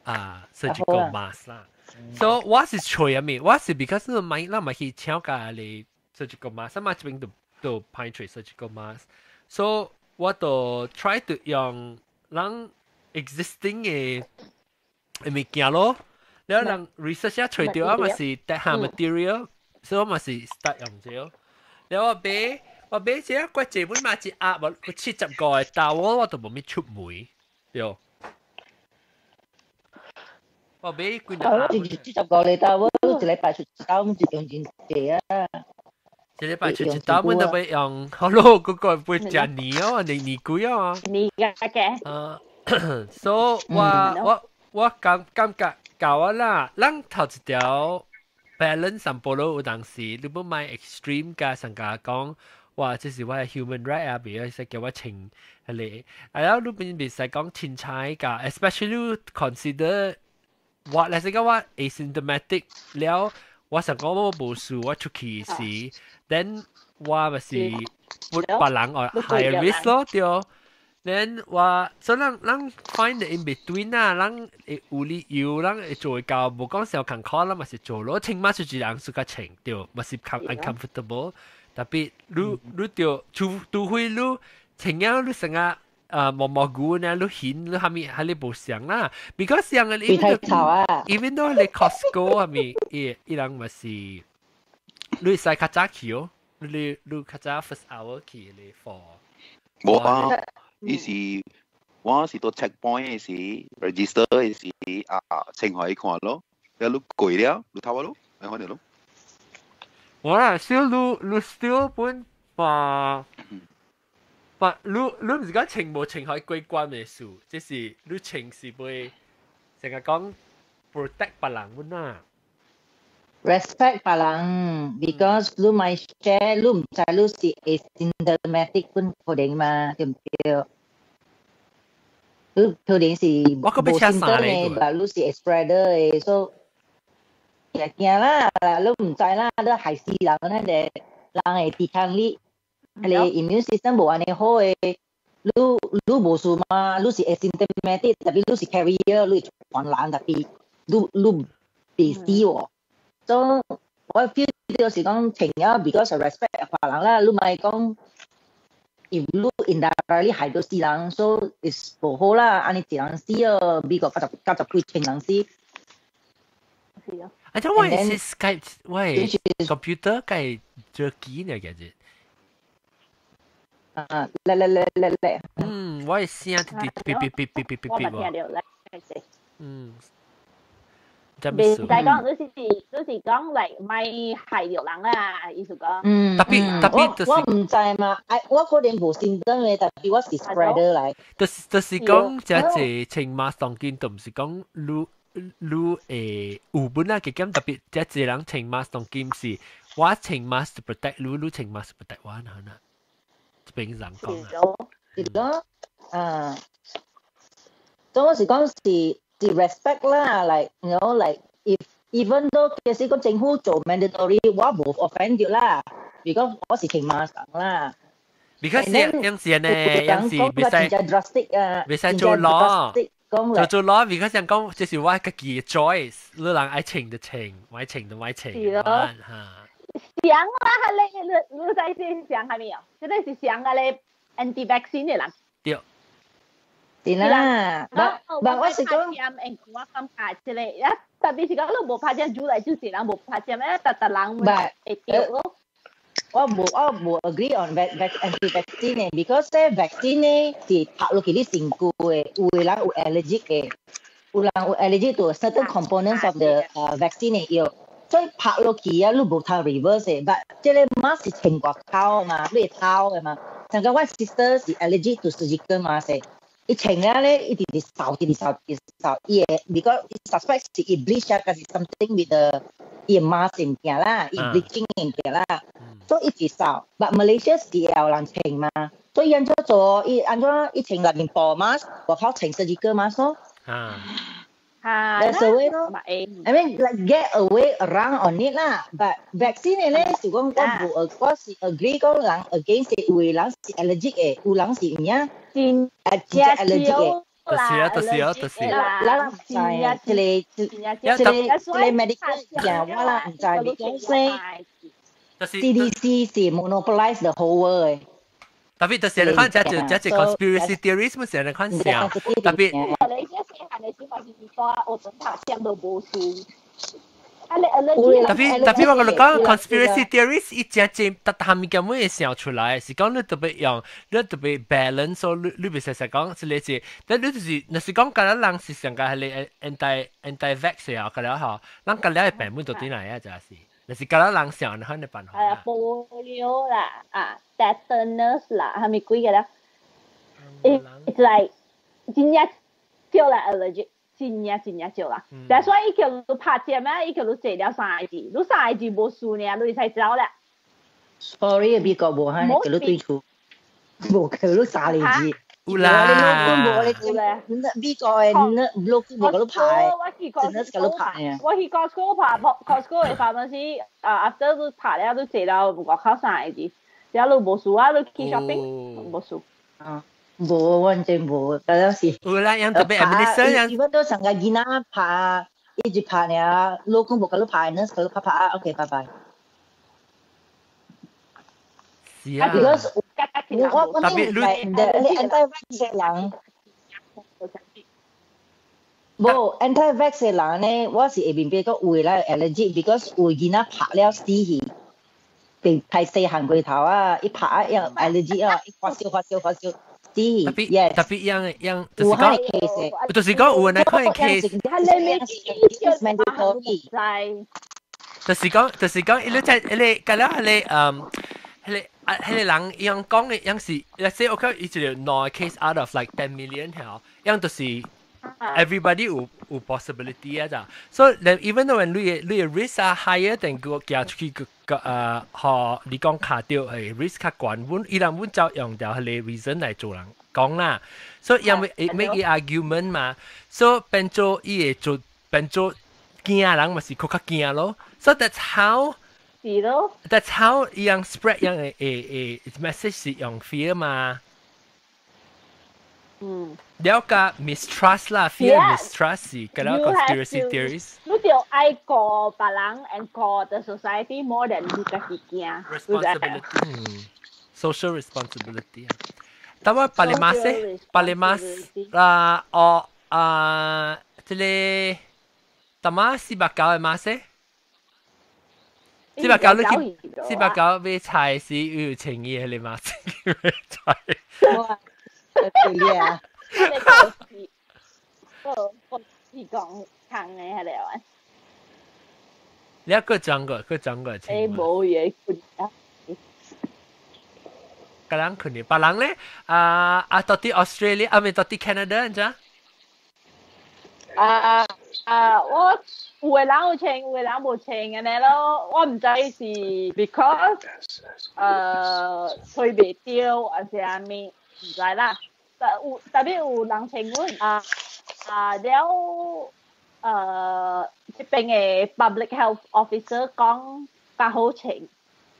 啊 surgical mask 啦。所以我是揣啊物，我是 because 買咱嘛去請教你 surgical mask，嘛這邊都歹揣 surgical mask，所以我就 try to 用咱 existing 嘅物件咯。了人 research 揣著啊嘛是得下 material，所以我嘛是 start 用這個。了我買這個這本嘛一盒，我75個 towel 我都無咪出門，對。我買幾盒。75個你 towel，一禮拜出一刀，一用真濟啊。一禮拜出一刀，阮都欲用，好咯，嗰個會食年哦，年年幾啊？年嘅嘅。啊，所以我感覺教我啦，咱頭一條 balance 上波咯，有當時你欲買 extreme 加上加講。哇！這是我的 human right 啊，袂使叫我穿彼個。啊，了你邊袂使講凊彩㗎，especially consider 我，來是講我 asymptomatic 了，我想講我無事，我出去時，then 我咪是 put 別人 on higher risk 咯，對。then 我所以咱 find the in between 啊，咱會有理由，咱會做到，無講小艱苦，咱嘛是做咯。穿嘛是一人 suka 穿，對，嘛是 uncomfortable。特別你著除非你穿了你成個啊毛毛菇呢，你顯你蝦米係你無相啦。because 樣嘅 even though 你 Costco 係咪伊伊人嘛是你會使較早去哦，你較早 first hour 去你 for。無啊，伊是我是到 checkpoint 的時 register 的時啊，穿予伊看咯，了你過了，你頭咯，來看著咯。我啦，still 你 still 本把把你毋是講穿無穿可以過關的事，這是你穿是會成日講 protect 別人本啊。 respect 別人，because 你咪 share，你毋知你是 asymptomatic 本可能嘛，對毋對？你可能是無 symptom 的，但你是 spreader 的，所以也驚啦，你毋知啦，你害死人那個人的抵抗力，彼個 immune system 無按呢好的，你無事嘛？你是 asymptomatic，特別你是 carrier，你傳人特別你袂死喎。所以我 feel 到是講情啊，because respect 別人啦，你莫講，if 你 indirectly 害到死人，所以是無好啦。按呢一人死哦，美國90幾千人死。是啊。啊，這我是 Skype，我 computer 該做機呢，感覺。啊，來來來來來。嗯，我的聲直直嗶嗶嗶嗶嗶嗶嗶喎。嗯。袂使講，你是講嚟莫害著人啊，意思講。嗯，特別特別就是我毋知嘛，哎，我可能無 symptom 的，但是我是 spreader 來。就是講，這濟穿 mask 當今，都毋是講你會有本啊，嘅咁特別，這濟人穿 mask 當今是我穿 mask to protect 你，你穿 mask to protect 我，嗱嗱，這邊人講啊。是咯，啊，所以我是講是 respect 啦，like like if even though 其實個政府做 mandatory，我無 offend 到啦，如果我是穿 mask 啦。 because 樣時呢，樣時袂使 drastic 啊，袂使做 law。講做做攞，而家想講，這是我家己嘅 choice，你人愛穿就穿，愛穿就愛穿。是咯。嚇。想啦，你知先想係咪啊？這個是想啊，你 anti-vaccine 嘅人。對。是啦，但我是講，我感覺這個，一特別是講你無拍針，煮來就是人無拍針，一特特人會對咯。我無 agree on anti-vaccine 嘅，because 咧 vaccine 咧是拍落去你身軀嘅，有的人有 allergic 嘅，有人有 allergic to certain components of the vaccine 嘅藥，所以拍落去啊，你無通 reverse 嘅。but 這個 mask 是穿外口嘛，你會透嘅嘛。像講我 sister 是 allergic to surgical mask 嘅，伊穿了咧，伊直直掃，直直掃，直直掃，伊會，because suspect 是伊 bleach 啊，還是 something with the 伊 mask 物件啦，伊 bleaching 物件啦。所以一直掃，but Malaysia 是有人穿嘛，所以按怎做？伊按怎伊穿內面布 mask，外口穿 surgical mask 咯。啊。啊。 That's the way 咯。I mean like get away around on it 啦，but vaccine 嘅咧是講我無，我是 agree 講人 against 有的人是 allergic 嘅，有人是有影，真真 allergic 嘅。就是啊，就是啊，就是。咱人毋知啊，這個 medical 件我人毋知，because CDC 是 monopolize the whole world 嘅。特別就是你看，這就這就 conspiracy theories 咪成日看笑，特別。你這細漢的時嘛是大學陣讀針都無事。啊，你 allergy 特別我跟你講 conspiracy theories，伊真正特特物件會想出來，是講你特別用，你特別 balance，所以你別實實講是你是，但你就是，若是講今日人是上個係你 anti vax 啊，個了吼，咱個了嘅病本到底來啊，就是。若是今日人想，你看你辦法。啊，polio 啦，啊，tetanus 啦，係咪幾個啦？It's like 真正少啦 allergic。真正真正少啦。但所以伊叫你拍針啊，伊叫你坐了三個字，你三個字無事呢，你會使走啦。 Sorry，美國無哈，叫你對厝，無叫你三個字。有啦，有啦，美國的老公無叫你拍，真的是叫你拍。我去 Costco 拍，Costco 的 pharmacy 啊，after 你拍了，你坐了外口三個字，然後你無事啊，你去 shopping 無事。啊。無，完全無，當然是。有啦，樣特別 administer 樣。一般都上個囡仔拍，一直拍呢，老公無共你拍，你共你拍拍，OK，拜拜。是啊。 Because 我特別你 anti-vax 的人，無 anti-vax 的人呢，我是會明白講有的人 allergic，because 有囡仔拍了死去。被太細漢過頭啊！一拍啊，樣 allergy 啊，一發燒發燒發燒。特別特別樣樣，就是講，就是講有那款 case，就是講，伊你在伊個，隔了彼個彼個人伊樣講的樣是，let's say 我看伊一個兩 case out of like 10 million 條，樣就是 everybody 有 possibility 啊咋，所以 even though when 你的 risk 啊 higher than 個行出去個個予你講卡著係 risk 較懸，阮伊人阮就用著彼個 reason 來做人講啦，所以因為 make argument 嘛，所以變做伊會做變做驚人嘛是閣較驚咯，so that's how 是咯，that's how 伊樣 spread 樣的會 message 是用 fear 嘛。了解 mistrust 啦，fear mistrust 是嗰個 conspiracy theories。你就愛顧別人 and 顧 the society more than 你家己驚。 Responsibility，social responsibility。但我巴里馬斯，巴里馬斯啊，哦啊，這個，大馬490的馬斯，490你去四百九買菜時有穿伊彼個馬斯買菜。哇！對啊。我是講空的彼個啊。你還閣講過，閣講過。無嘢困啊。個人困嘅，別人咧啊啊，到底 Australia 啊，未到底 Canada，你知？啊啊！我有的人有穿，有的人無穿按呢咯。我毋知是 because 吹袂著，還是按呢，毋知啦。但有特別有人穿阮啊啊了，這邊的 public health officer 講較好穿。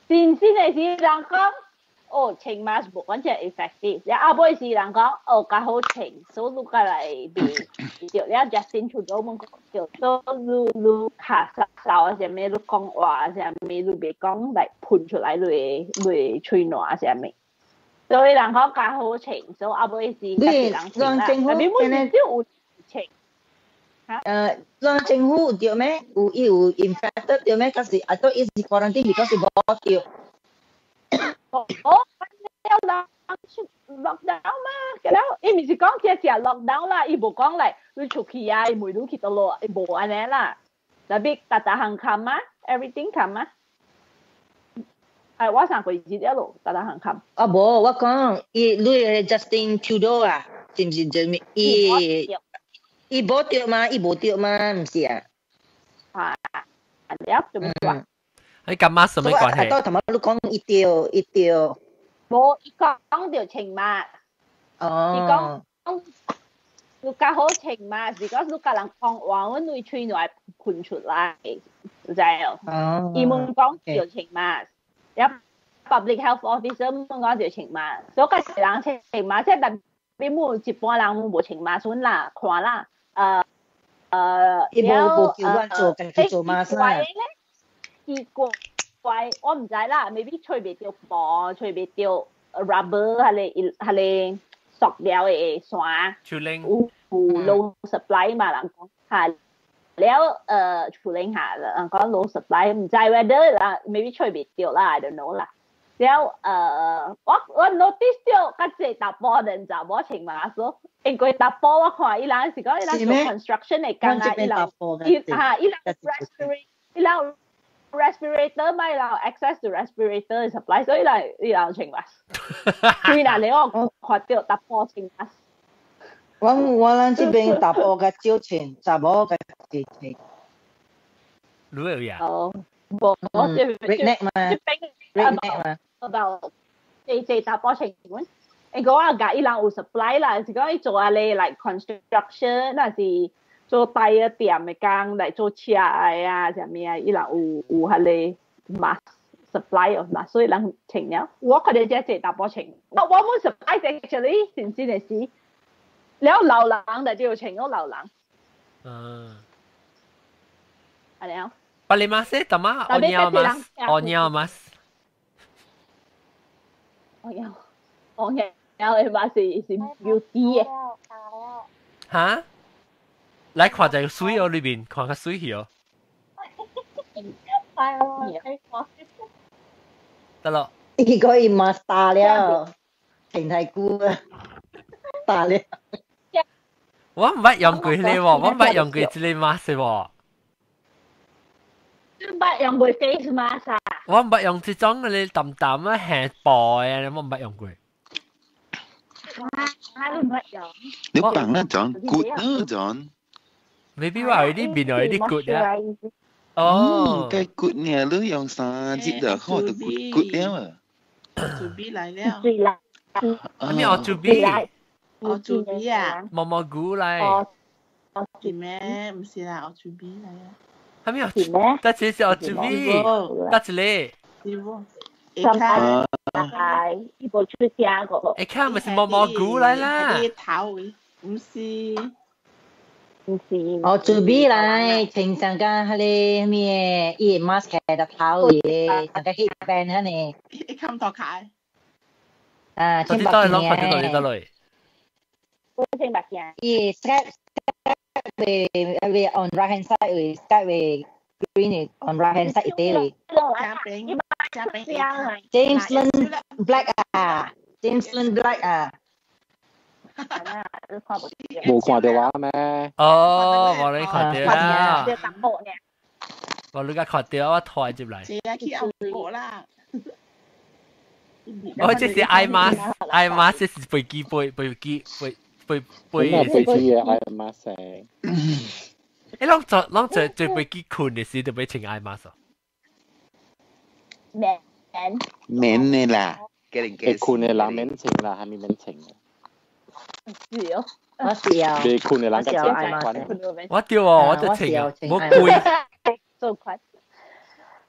真正的是人講，哦，穿 mask 無完全 effective。了後尾是人講哦，較好穿，所以你過來袂著了 Justin Trudeau 們講著，所以你咳嗽啊啥物，你講話啥物，你袂講來噴出來你的喙瀾啥物。所以人講較好穿，所以後尾是較濟人穿啦。政府但是每只有穿。咱政府有著咩？有伊有 infected 著咩？可是啊，都伊是 quarantine because 是無著。哦，了人出 lockdown 嘛，了伊毋是講只只 lockdown 啦，伊無講來你出去啊，伊問你去佗落，伊無按呢啦。Tapi 逐逐項冚啊，everything 冚啊。哎，我上過日了咯，逐逐項冚。啊無，我講伊你 Justin Trudeau 啊，是毋是就伊伊無著嘛？伊無著嘛？毋是啊？啊，了做咩話？你跟 mask 什麼關係？啊，頭先你講伊著伊著。無，伊講著穿 mask。哦。伊講你較好穿 mask，是講你共人講話，阮對喙內噴出來，知無？哦。伊們講著穿 mask，了 public health officer 們講著穿 mask，所以較濟人穿 mask，即係但比每一般人無穿 mask 啦，看啦，伊無無叫阮做，家己做 mask 啦。奇怪，我毋知啦，maybe 揣袂著布，揣袂著 rubber，彼個塑料的線，有有 low supply 嘛，人講嚇，了處理下，人講 low supply，毋知 whether 啦，maybe 揣袂著啦，I don't know 啦。了我 notice 著較濟查埔人查某穿 mask，因為查埔我看伊人是講伊人做 construction 的工啊，伊人伊嚇伊人 respirator 伊人 respirator 嘛，伊人 access to respirator supply，所以伊人穿 mask。所以若你我看著查埔穿 mask。我咱這邊查埔較少穿，查某較濟穿。你有呀？哦，無，我這 redneck 嘛，redneck 嘛。 About 濟濟查埔穿阮，因為我共伊人有 supply 啦，是講伊做啊咧，like construction，若是做大個店的工，來做車的啊，啥物啊，伊人有彼個 mask supply of mask，所以人穿了。我看著這濟查埔穿，我冇 surprise actually，真真的是，了老人就就穿咗老人。啊了。巴里馬斯，大媽，お似合います。お似合います。我有，我有，的嘛是是 beauty 的。哈？來看一個水哦，裏面看較水去哦。得咯。伊個伊嘛打了，停太久啊，打了。我毋捌用過彼個喎，我毋捌用過這個 mask 喎。你捌用過 face mask 啊？我毋捌用這種嗰啲淡淡啊，輕薄的，我毋捌用過。啊，你毋捌用？你講啦，John good 啦，John。 Maybe 我有啲面有啲 good 啊。哦，該 good 呢，你用三節就好就 good good 了啊。主 B 來了。對啦。咩我主 B？我主 B 啊。毛毛菇來。是咩？唔是啦，我主 B 來啊。係咩？得這是我主 B，得一個。是無？下係，伊無出聲個。下跤咪是毛毛菇來啦。頭唔是。唔是。哦，主 B 來，穿上個彼个咩？伊個 mask 開到頭嘅，上個 headband 彼呢。一冚頭卡。啊，穿目鏡。攏看到到來。穿目鏡。伊 strap 會會 on right hand side 會 strap 會 green on right hand side 一啲嚟。James Lin Black 啊，James Lin Black 啊。冇看到我咩？哦，無你看到啦。無你甲看到，我拖入來。是啊，去按摩啦。我這是 eye mask，eye mask 是飛機杯，飛機飛飛飛。飛機嘅 eye mask。誒，攏做攏做做飛機睏的時就欲穿 eye mask。免。免的啦，會睏的人免穿啦，還沒免穿。是哦，我是啊。袂睏的人較穿款。我對哦，我就穿啊，無貴。做款。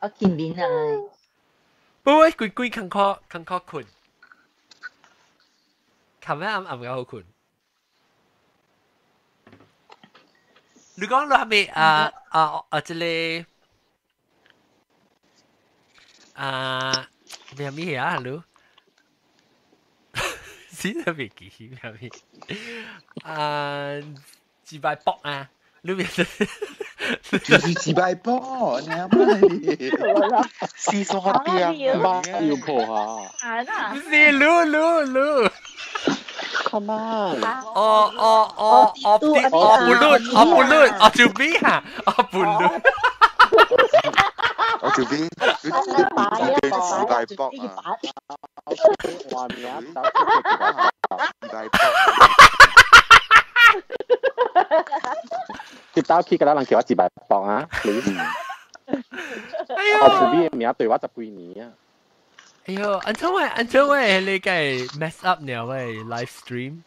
我見面啊。不過規規坎坷坎坷睏。琴日暗暗夠好困。你講你係咪啊啊啊？這個啊咩咩啊？你死都未記咩咩啊？自敗搏啊！你咪就是自敗搏，你阿媽四索店，要破下。唔是，嚕嚕嚕。 Come on！哦哦哦哦哦不論，哦不論，哦就比哈，哦不論。我就比，你自敗搏啊！話名自敗搏。接到去個人叫我自敗搏啊！我自比嘅名對我十幾年啊！哎呦，安怎喂，安怎喂，你個 mess up 了喂，live stream。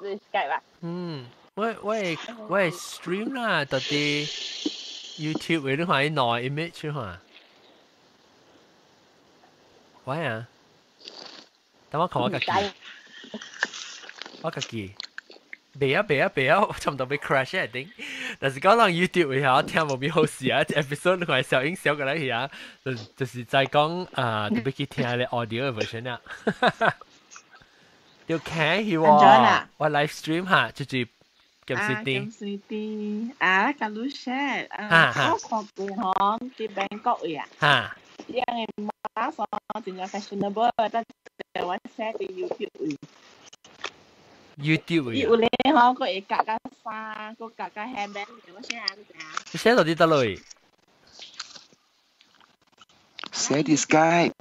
你 Skype 啊？嗯，我我 stream 啦，到底 YouTube 你看伊內 image 看。喂啊，等我看我家己，我家己。未啊未啊未啊，差唔多被 crash 一定。但是講到 YouTube 嘅下，聽無咩好事啊！episode 你看小英小個來去啊，就是在講啊，特別去聽咧 audio version 啊。就看去喎，我 live stream 哈，就是金水啲。金水啲啊，甲你 share 啊，我看過吼，佇 Bangkok 呀。哈。因為馬上真正 fashionable，但係我 share 佇 YouTube。 YouTube 伊有咧吼，佫會夾甲衫，佫夾甲 hairband，我寫啊，你知影？你寫到啲得落？寫啲 Skype。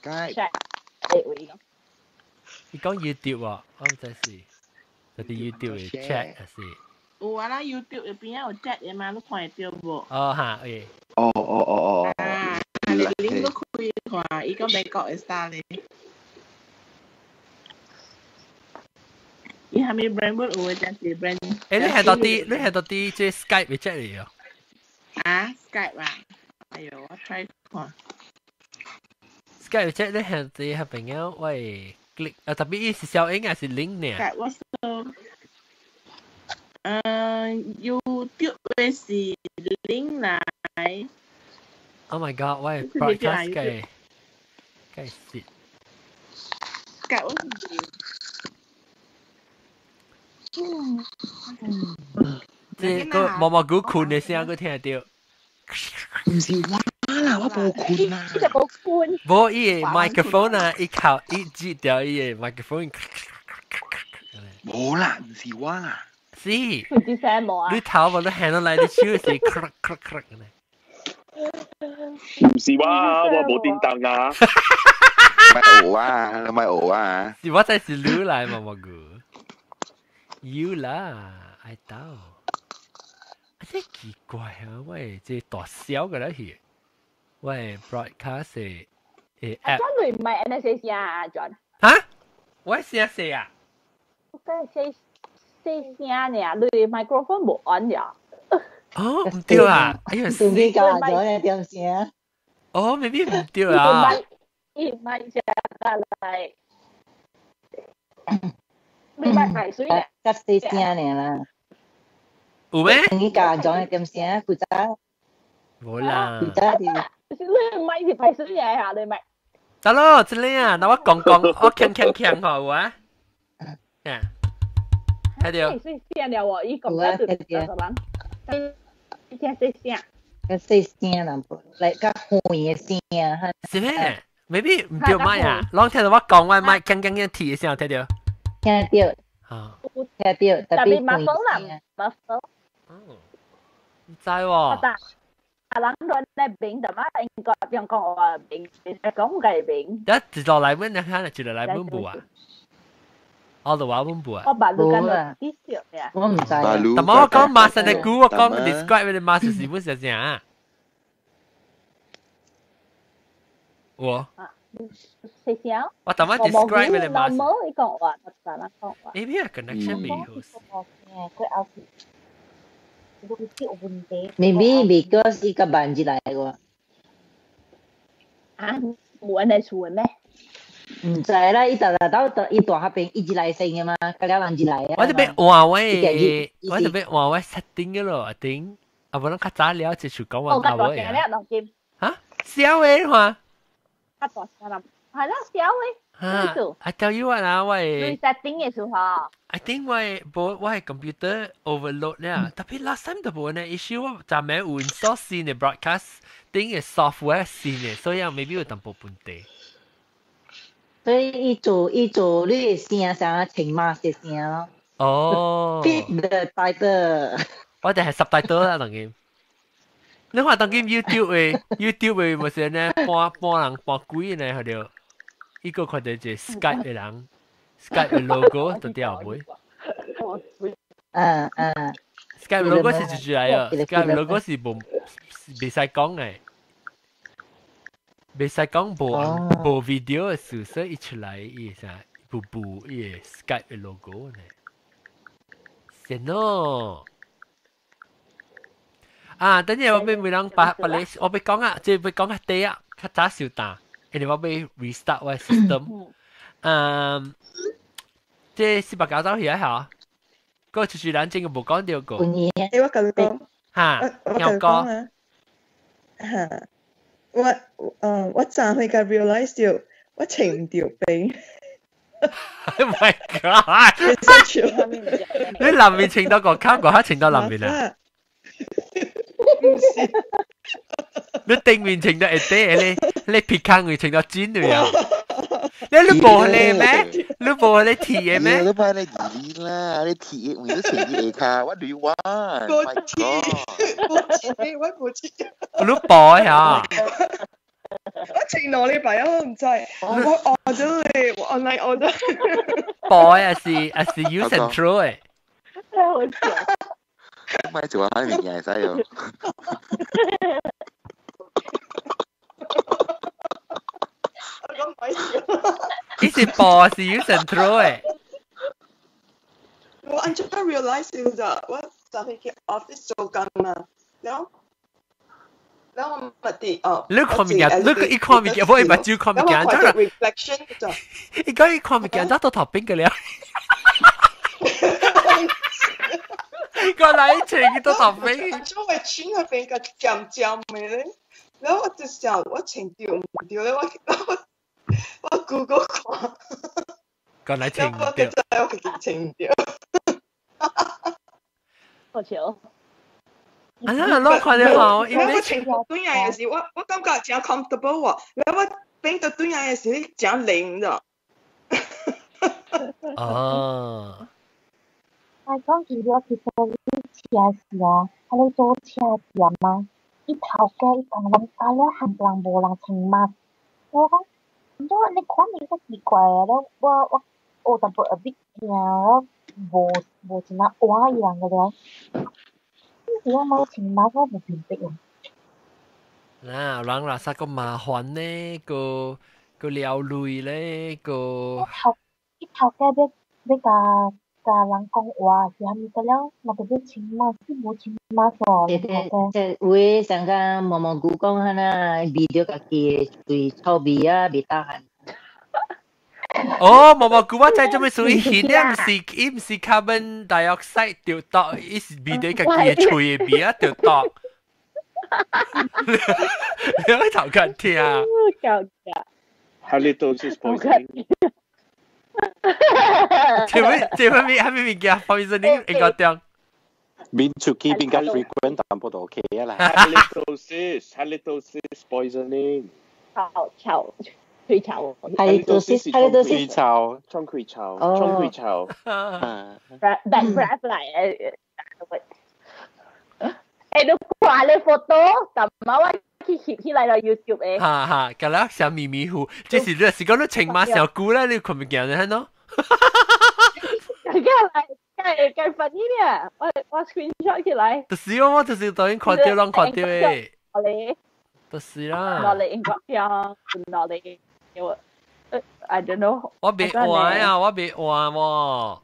Skype。你講 YouTube 啊？我唔知是，就啲 YouTube 嘅 chat 還是？有啊啦，YouTube 入邊有 chat 嘅嘛，你看會到無？哦哈，誒。哦哦哦哦。啊，你你都開看，伊講美國嘅 style 咧。伊係咪 brand 有嘅真是 brand？誒，你係到啲，你係到啲即 Skype 嘅 chat 嚟啊？啊，Skype 啊！哎呦，我 try 看。 Skype chat 你係啲係朋友喂 click 啊，特別伊是小英還是 link 呢？Skype 我說，嗯，YouTube 嘅是 link 來。 Oh my god！喂，broadcast 嘅嘅是。 Skype 我是。這個毛毛菇困的聲，閣聽得到。唔是我啦，我無困啊。你就無困。無伊個麥克風啊，伊靠伊接掉伊個麥克風。無啦，唔是我啦。是。唔知聲無啊？你頭無你行落來，你手是咔咔咔嘅。唔是我，我無叮當啊。咪學啊，你咪學啊。是我真是女來毛毛菇。有啦，愛到。啊，這奇怪啊！喂，這大小個來去，喂，broadcast 的 app。 John 你唔係 NSA 啊，John。嚇？我聲細啊？我細細聲呢，你 microphone 無按呀。哦，唔對啊！哎呀，自己教咗你點聲？哦，未必唔對啊。伊唔係食來。你咪排水咧，較細聲爾啦。有咩？你教咗點聲？負責。無啦。負責啲。你咪是排水嘅嚇，你咪。得咯，這裡啊，那我講講，我鏘鏘鏘好啊。啊，睇到。細聲了喎，伊講得就得人。聽細聲。較細聲啦，來較遠的聲。是咩？maybe 唔對麥啊，攏聽到我講我麥鏘鏘鏘鐵的聲，聽到。聽到，聽到，特別麻煩啦，麻煩。唔知喎。啊，人亂咧邊，但係英國中國話邊，講嘅邊。一落來阮，你看一落來阮無啊？我就話阮無啊。我把路跟到啲少嘅。我唔知。但我講馬上的歌，我講 describe 你馬上是本是啥？我。細聲。我頭先 describe 你馬。冇你講話，特別講話。 Maybe 係 connection 未好。 Maybe because 伊個班子來個。啊，冇人來厝嘅咩？唔知啦，伊特特到伊大學邊一直來生嘅嘛，個了人一來啊。我就欲換我，我就欲換我 setting 嘅咯，頂。啊，無咱較早了，就講我較大聲了，當今。嚇？小嘅話？較大聲啦，係啦，小嘅。嚇！I tell you what 啊，我你 setting 嘅時候。 I think 我無我係 computer overload 咧，特別 last time 都無呢 issue，我昨暝有 install 新嘅 broadcast 頂嘅 software 新嘅，所以 maybe 有淡薄問題。所以伊做伊做你嘅聲像穿 mask 嘅聲咯。哦。 Fit the title。我哋係 subtitle 啦，當今。你看當今 YouTube 嘅 YouTube 嘅咪是呢，搬搬人搬鬼呢，佢就伊個看到一個 Skype 嘅人，Skype 嘅 logo 就掉尾。嗯嗯。 Skype logo 是出來啊，Skype logo 是無袂使講嘅，袂使講無無 video 嘅事，所以一出來伊啥無無伊個 Skype 嘅 logo 呢。先咯。啊，等陣我俾每人把把你，我俾講啊，即係俾講下第啊，較早小打，因為我俾 restart 我 system。嗯，這四百九走起來嚇，個就是咱這個無講到過。欸，我共你講。嚇，我共你講啊。嚇，我我昨昏才 realize 到我穿毋著邊。 Oh my god！你南面穿到個卡，個下穿到南面啊？唔是，你頂面穿到會底，你你皮卡會穿到真的啊？你你無咧咩？你無咧鐵嘅咩？你擺咧二啦，你鐵嘅為咗穿伊下跤，What do you want？無鐵，無鐵，我無鐵。你播呀？我穿兩禮拜我唔知，我 order 咧，我 online order。播還是還是 U Central 誒？太好笑。咪做下物件會使哦。我講鬼笑。伊是播是 U Central 誒。我按怎 realize 咋？我昨昏去 office 做工嘛，然後。然後我咪啲哦，你看物件，你一看物件，我伊目睭看物件，真係 reflection 就，伊講伊看物件，早到頭邊個了。個來穿去到頭邊。做會穿嗰邊個尖尖的咧，然後我就想我穿對毋對咧，我我我 Google 看。個來穿毋對。我自己穿毋對。好笑。啊！咱看得好，因為我穿對眼嘅時，我我感覺真 comfortable 喎。然後我變到對眼嘅時，真靈咗。哦。但講其實其實你車時啊，啊你做車店啊，伊頭家伊同阮家了冚唪唥無人穿 mask，我講，毋知你看面較奇怪啊，了我我有淡薄 a bit 驚，我無無真啊換伊人個了。你我冇穿 mask 我無明白啊。嗱，人垃圾個麻煩呢，個個療累咧，個。頭伊頭家欲欲共共人講話是啥物個了，嘛著欲穿 mask，無穿 mask 哦。對對，即有的上個毛毛菇講彼那味著家己的喙臭味啊，袂大漢。哦，毛毛菇我知做咩事，伊耳咧毋是伊毋是 carbon dioxide 著毒，伊是味著家己的喙的味啊著毒。你去頭殼聽。搞笑。 Halitosis poisoning。這咩這咩咩咩物件？poisoning 應該點？面出去變較 frequent，淡薄就 OK 啊啦。 Halitosis halitosis poisoning。臭臭嘴臭。 Halitosis halitosis 嘴臭，沖氣臭，沖氣臭。 Bad breath 嚟誒。誒，你看你 photo，但媽我去翕起來了 YouTube 誒。哈哈，咁啦，小迷迷糊，這是你是講你穿馬小久啦，你看物件咧喏。梗係梗梗 funny 咧，我我 screenshot 起來。就是我，我就是當然看到，攏看到的。我嚟。就是啦。我嚟英國呀，我嚟，我，I don't know。我別換啊，我別換喎，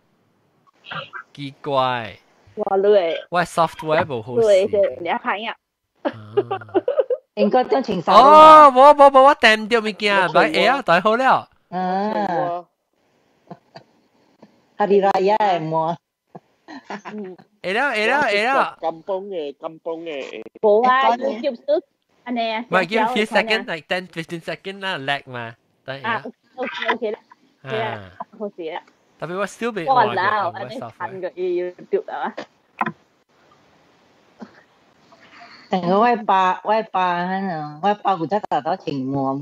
奇怪。我你我 software 無好勢。你睇呀。應該將穿衫。哦，無無無，我訂毋著物件，買會啊，大好了。啊。Hari Raya 的滿。會了會了會了。金邦嘅金邦嘅。無啊，YouTube 都按呢啊。唔係 give few second like 10 15 second 啦，lag 嘛。啊，OK OK 啦，係啊，好事啦。特別我 still 未哇啦，按呢趁個 YouTube 啊嘛。但係我爸啊，我爸負責達到情話。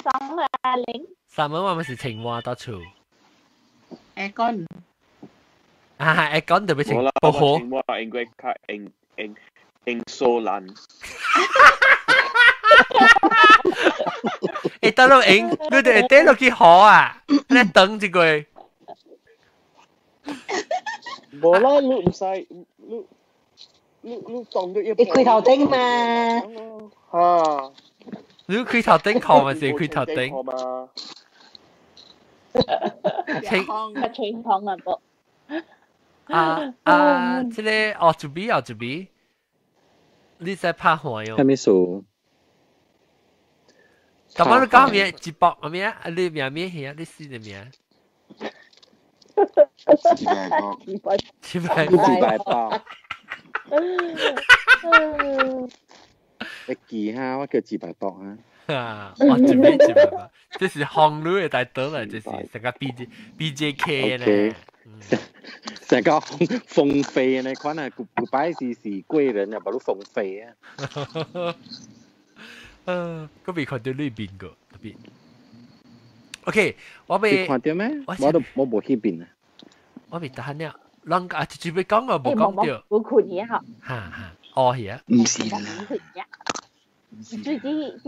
爽啊，玲。三蚊我咪是情話到處。 Aircon。啊，aircon 特別情不好。情話應該較用用用蘇蘭。欸，等落用，你哋等落去河啊？你等一個。無啦，你唔使，你你當咗一。你開頭頂嘛？嚇！你開頭頂河咪是開頭頂嘛？清清湯啊，噃。啊啊！這個哦，準備哦，準備。你在拍火喲？啥物事？咁我你講咩？直播咩啊？你名咩戲啊？你死的名？七百七百七百八。你記下，我叫七百八啊。啊！我準備780，這是紅女的大刀啦，這是成個 BJK 咧。成個風飛呢款啊，古擺是貴人啊，無你風飛啊。嗰邊看到呢邊個特別。OK，我未看到咩？我都我無去邊啊。我未得閒了，人啊，直接講我無講到。無困嘢嗬。哈哈，哦係啊。唔是啦。最最最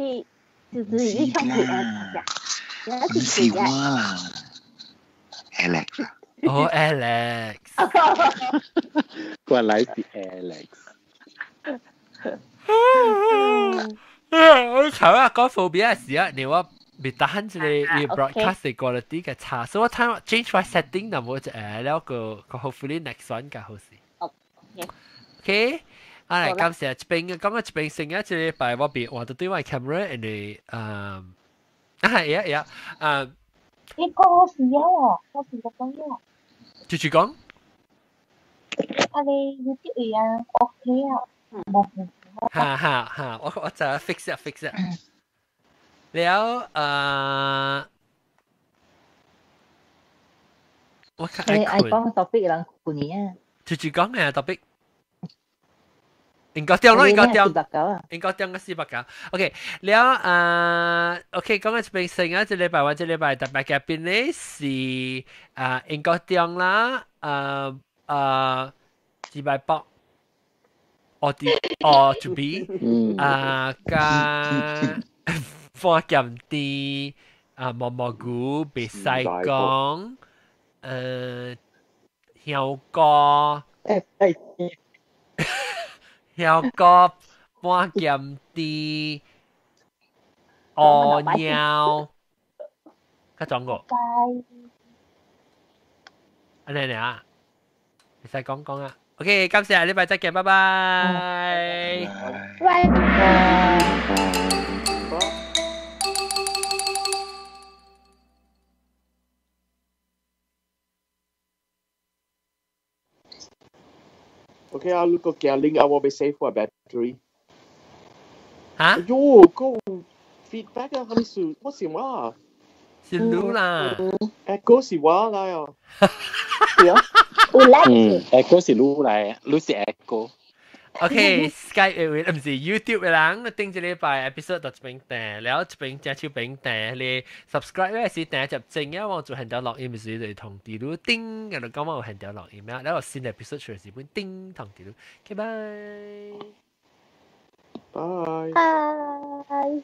最最唱苦啊！唔是我啦，Alex。哦，Alex。原來是 Alex。我頭啊講 phobia 時啊，你我未得閒這個伊 broadcast quality 嘅差，所以我睇 change my setting 就冇就了個個 hopefully next one 較好勢。OK，啊嚟感謝一邊講個一邊先啊，這禮拜我別換到對外 camera，因為啊係啊係啊，你講好時啊，我是個講啊。繼續講。啊你 YouTube 啊，OK 啊，冇。哈哈哈！我就 fix 啊 fix 啊。了我較愛困。愛講 topic 人困去啊。直直講嘅 topic。應該掉咯，應該掉。應該掉個490。OK，了OK，講緊一邊先啊，這禮拜或這禮拜特別嘉賓咧是啊，應該掉啦，280。哦啲哦 to be 啊加放鹹啲啊毛毛菇別使講香膏香膏半鹹啲哦尿，較轉過。安尼爾，會使講講啊。OK，感謝，禮拜再見，拜拜。拜拜。OK 啊，你個鏡 link 啊，我被 save 我 battery。嚇？喲，個 feedback 啊，係咪是我是我？是你啦。 Echo 是我來哦。對啊。嗯，echo 是你來，你是 echo。 OK，Skype 嘅唔是 YouTube 嘅人，頂一禮拜 episode 到這邊訂，然後這邊正手邊訂，你 subscribe 咧是訂入正啊，我做現條錄音時就通知你叮，然後講我有現條錄音啊，然後新 episode 出嚟時本叮通知你。OK，拜。拜。拜。